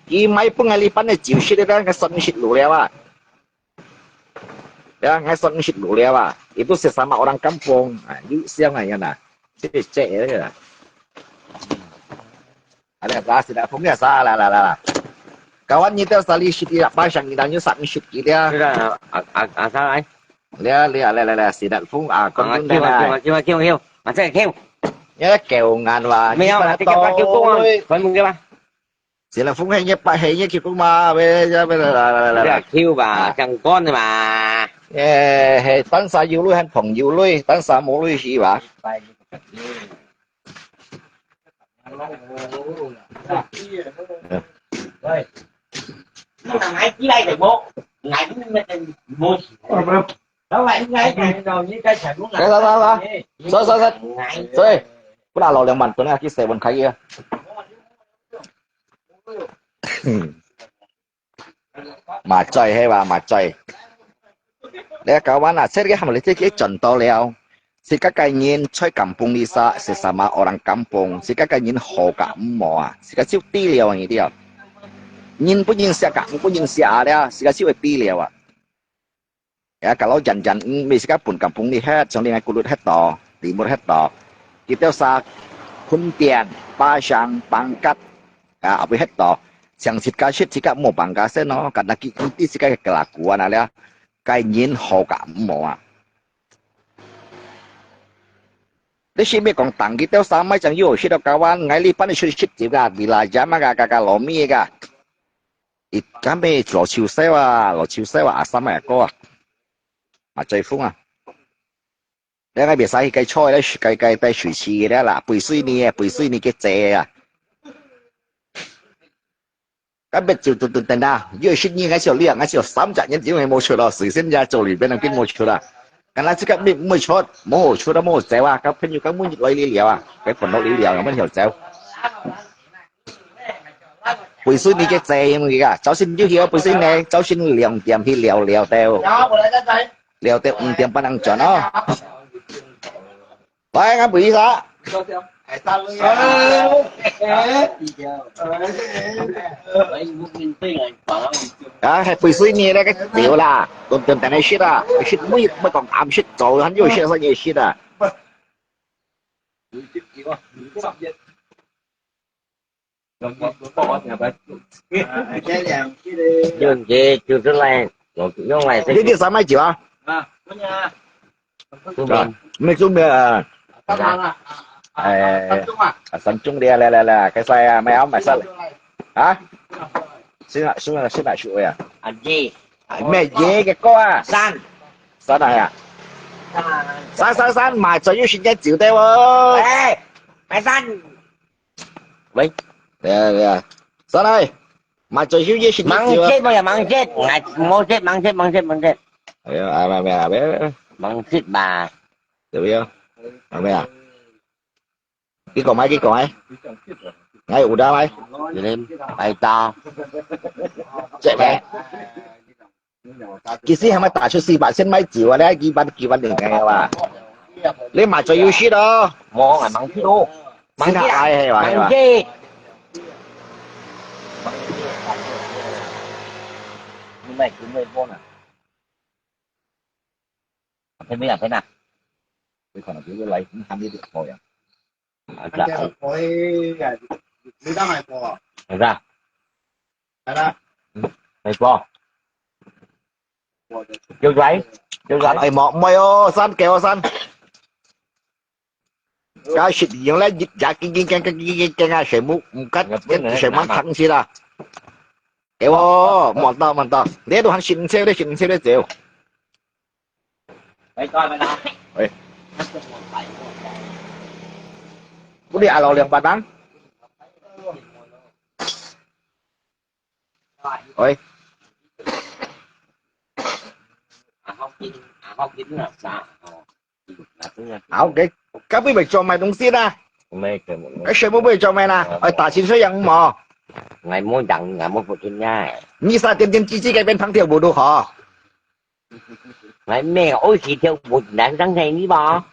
Ki mai pun ngali pan ne jiu shi de ngai son shi lu le wa. Ya, ngai son shi lu le wa. Itu sesama orang kampung. Ah, yu siang aja na. Cek cek ya. Ada apa? Sida phung ya sa la la la la. Kawan kita sali shit ya pasang kita nyu sak shit kita. Sida a a a sa ai. Lia lia lia lia lia sida phung a kon Ah, pun kiu, kiu, na. Kiu, kiu, kiu. Masa kiu. Ya kêu ngan wa. Mèo, Kita kita kiu kong. Kon mung kiu ba. Sida phung hei nye pa hei nye kiu kong ma we ya we la la la la. Ya kiu ba, Ah. Chang kon ba. Eh, hei tan sa yu lui han phong yu lui, tan sa mo lui shi ba. Sorry, sorry, sorry. Sorry. Pula lo yang man, pernah kita seven kali ya. Macai he ba, macai. Le kawan a, sir ke ham le ke chon to liao. Si ka kai nyin choi kampung li sa, sesama orang kampung. Si ka kai nyin ho ka mo a. Si ka siu ti liao ni dia. Nyin pun nyin sia ka, pun nyin sia a dia. Si ka siu ti liao a. Ya, kalau jan-jan, mm, mi si ka pun kampung ni het, song li ngai kulut het to, timur het to. Kita sa khun tian, pasang, pangkat, ya, apa het to. Siang sit ka sit, sit ka mo bangga sen no, karena ki inti si ka kelakuan a le, kai nyin ho ka mo a. 這係毋係講當佢兜三妹正有食到kawan，𠊎這班係出去食酒个，villa jam啊个，个个羅米个。一間咩老臭燒啊，老臭燒啊，阿三个哥啊，馬追風啊。你愛別使去該菜咧，該該帶水池个啦，背水泥个，背水泥个姐啊。 該別就等等等啊，有十年，𠊎小兩，𠊎小三隻年就無出咯，隨身也做裡邊个跟無出啦。敢若這個沒沒出，無好出都無好走啊，交朋友交每日來這尞啊，該本落這尞，有無好走？背水泥个債務个，早晨就去背水泥，早晨兩點去尞尞到，尞到五點半正轉哦。 喂，俺不意思啊。啊，還背水泥那個酒啦，都都等來食啊，食乜乜講暗食，早餐又食，深夜食啊。用這就出來，用來這。你這三買酒啊？啊，不然。啊，沒準備啊。當然了。哎，啊，三盅的，來來來，開始啊，買好買上來。啊？先啊，先啊，先來說呀。啊，二。哎，買二个歌啊。三。三啊呀。三。三三三，買醉有時間酒的哦。哎，買三。 喂，對啊對啊，上來，買最少也是你酒啊。吂食無呀，吂食，哎，無食，吂食，吂食，吭食。哎呀，哎，沒沒沒沒，吂食吧。對不對？有沒有？你講來，你講來。哎，有的來。有人拜到。這個。 其實還沒打出四百先買酒啊，你幾萬幾萬零个哇？你買最有事咯。無，𠊎吂去咯。吂去啊，吂去。你買準備過呢？你買哪片啊？你可能就係來，你還沒得好呀。 啊，這，你當買過？係啊。係啦。嗯，買過。叫來，叫來。哎，莫，莫哦，三，給我三。該食用咧，日日驚驚驚驚驚驚啊，全部毋敢，全部通食啦。給我，莫到，莫到。你都還食毋消咧，食毋消咧走。 喂。不如阿老兩百零。喂。好，OK，該邊會做賣東西啦。該全部會做賣啦。哎，打薪水有無？𠊎無人，𠊎無福建人。你啥點點滴滴該邊旁跳舞都好。 𠊎咩，愛去跳舞，來上台你吧。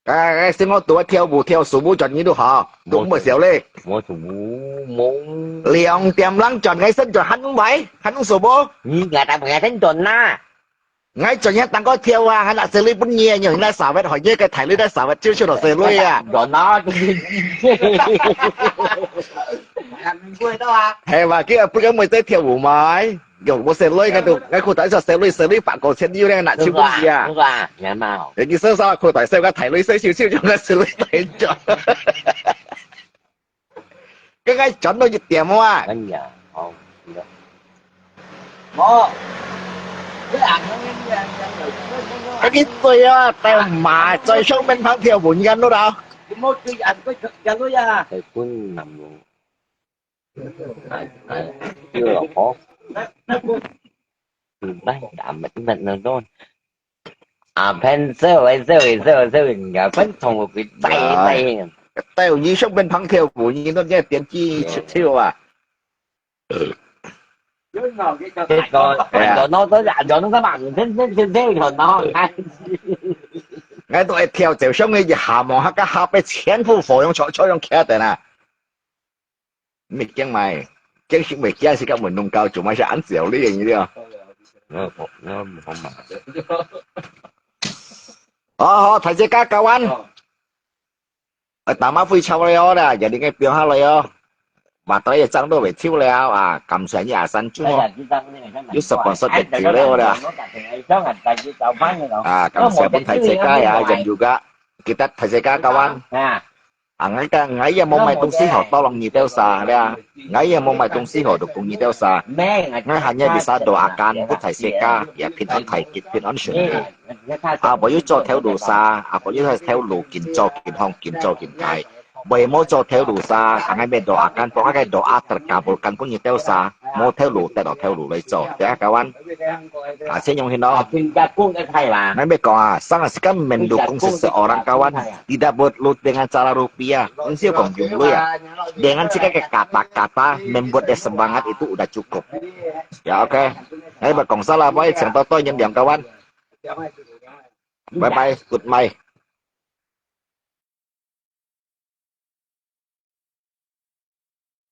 哎，哎，先我都愛跳舞，跳舞轉你都好，都毋會笑咧。無跳舞，無。兩點零轉，𠊎先轉，還毋會，還毋舒服。你𠊎大半夜先轉啦。𠊎轉也當個跳啊，還拿細妹分你，用那沙發，學你个大女个沙發，就就落細妹啊。轉啦。係嘛，佢也不跟我在跳舞嘛。 有，無細妹，𠊎都，𠊎褲袋少細妹，細妹八個千，你有兩個拿去不是啊？係吧？係吧？你身上褲袋少，𠊎大女少少少，將𠊎細妹帶走。該𠊎轉到一點啊！哎呀，好，係啊。無，你啊，該你醉啊，帶馬在上面旁跳舞，你看到了？你莫醉啊，你醉啊！在滾南路。 哎，哎，對了吼。嗯，來，咱們，咱們，咱們。啊，偏走，哎，走，哎，走，走，人家偏從我去帶，帶。帶你上邊旁跳舞，你都在點擊出去啊。結果，哎呀。人家都，人家都幹嘛？你真，真，真，真，人家，哎。𠊎都愛跳走上去一下，望下个下背全部火用，全，全用徛等啊。 毋係驚買，驚食毋係驚，係个運動教做麼事恁少呢？你知啊？哦，好嘛。哦，好，大自家教完。哦。啊，打馬飛超了哦啦，今日个表下來哦。馬台也漲到尾跳了啊，感謝你阿三豬哦。有十八十个九了哦啦。啊，感謝分大自家呀，人有个。Kita thai seka kawan. Ha. Ah, ngai ka, ngai ya mau mai tungsi ho, tolong nyi teu sa, ya. Ngai ya mau mai tungsi ho, dukung nyi teu sa. Ngai hanya bisa doakan，thai seka，ya平安太極，平安順利。啊，我有做頭路sa，啊，我有頭路緊做緊行緊做緊大。我也冇做頭路sa，啊，ngai mau doakan，pokoknya doa terkabulkan，kung nyi teu sa，mau頭路得到頭路來做，ya kawan。啊，先用先咯。 Pindah kung ka thai lah. Ngai mau講啊，生啊，sekarang mendukung seseorang kawan，tidak perlu dengan cara rupiah，唔需要講用鐳啊。Dengan 自家个 kata-kata membuat dia semangat itu udah cukup。Ya OK，ngai mau講晒啦，我請多多原諒kawan。Bye bye，good night。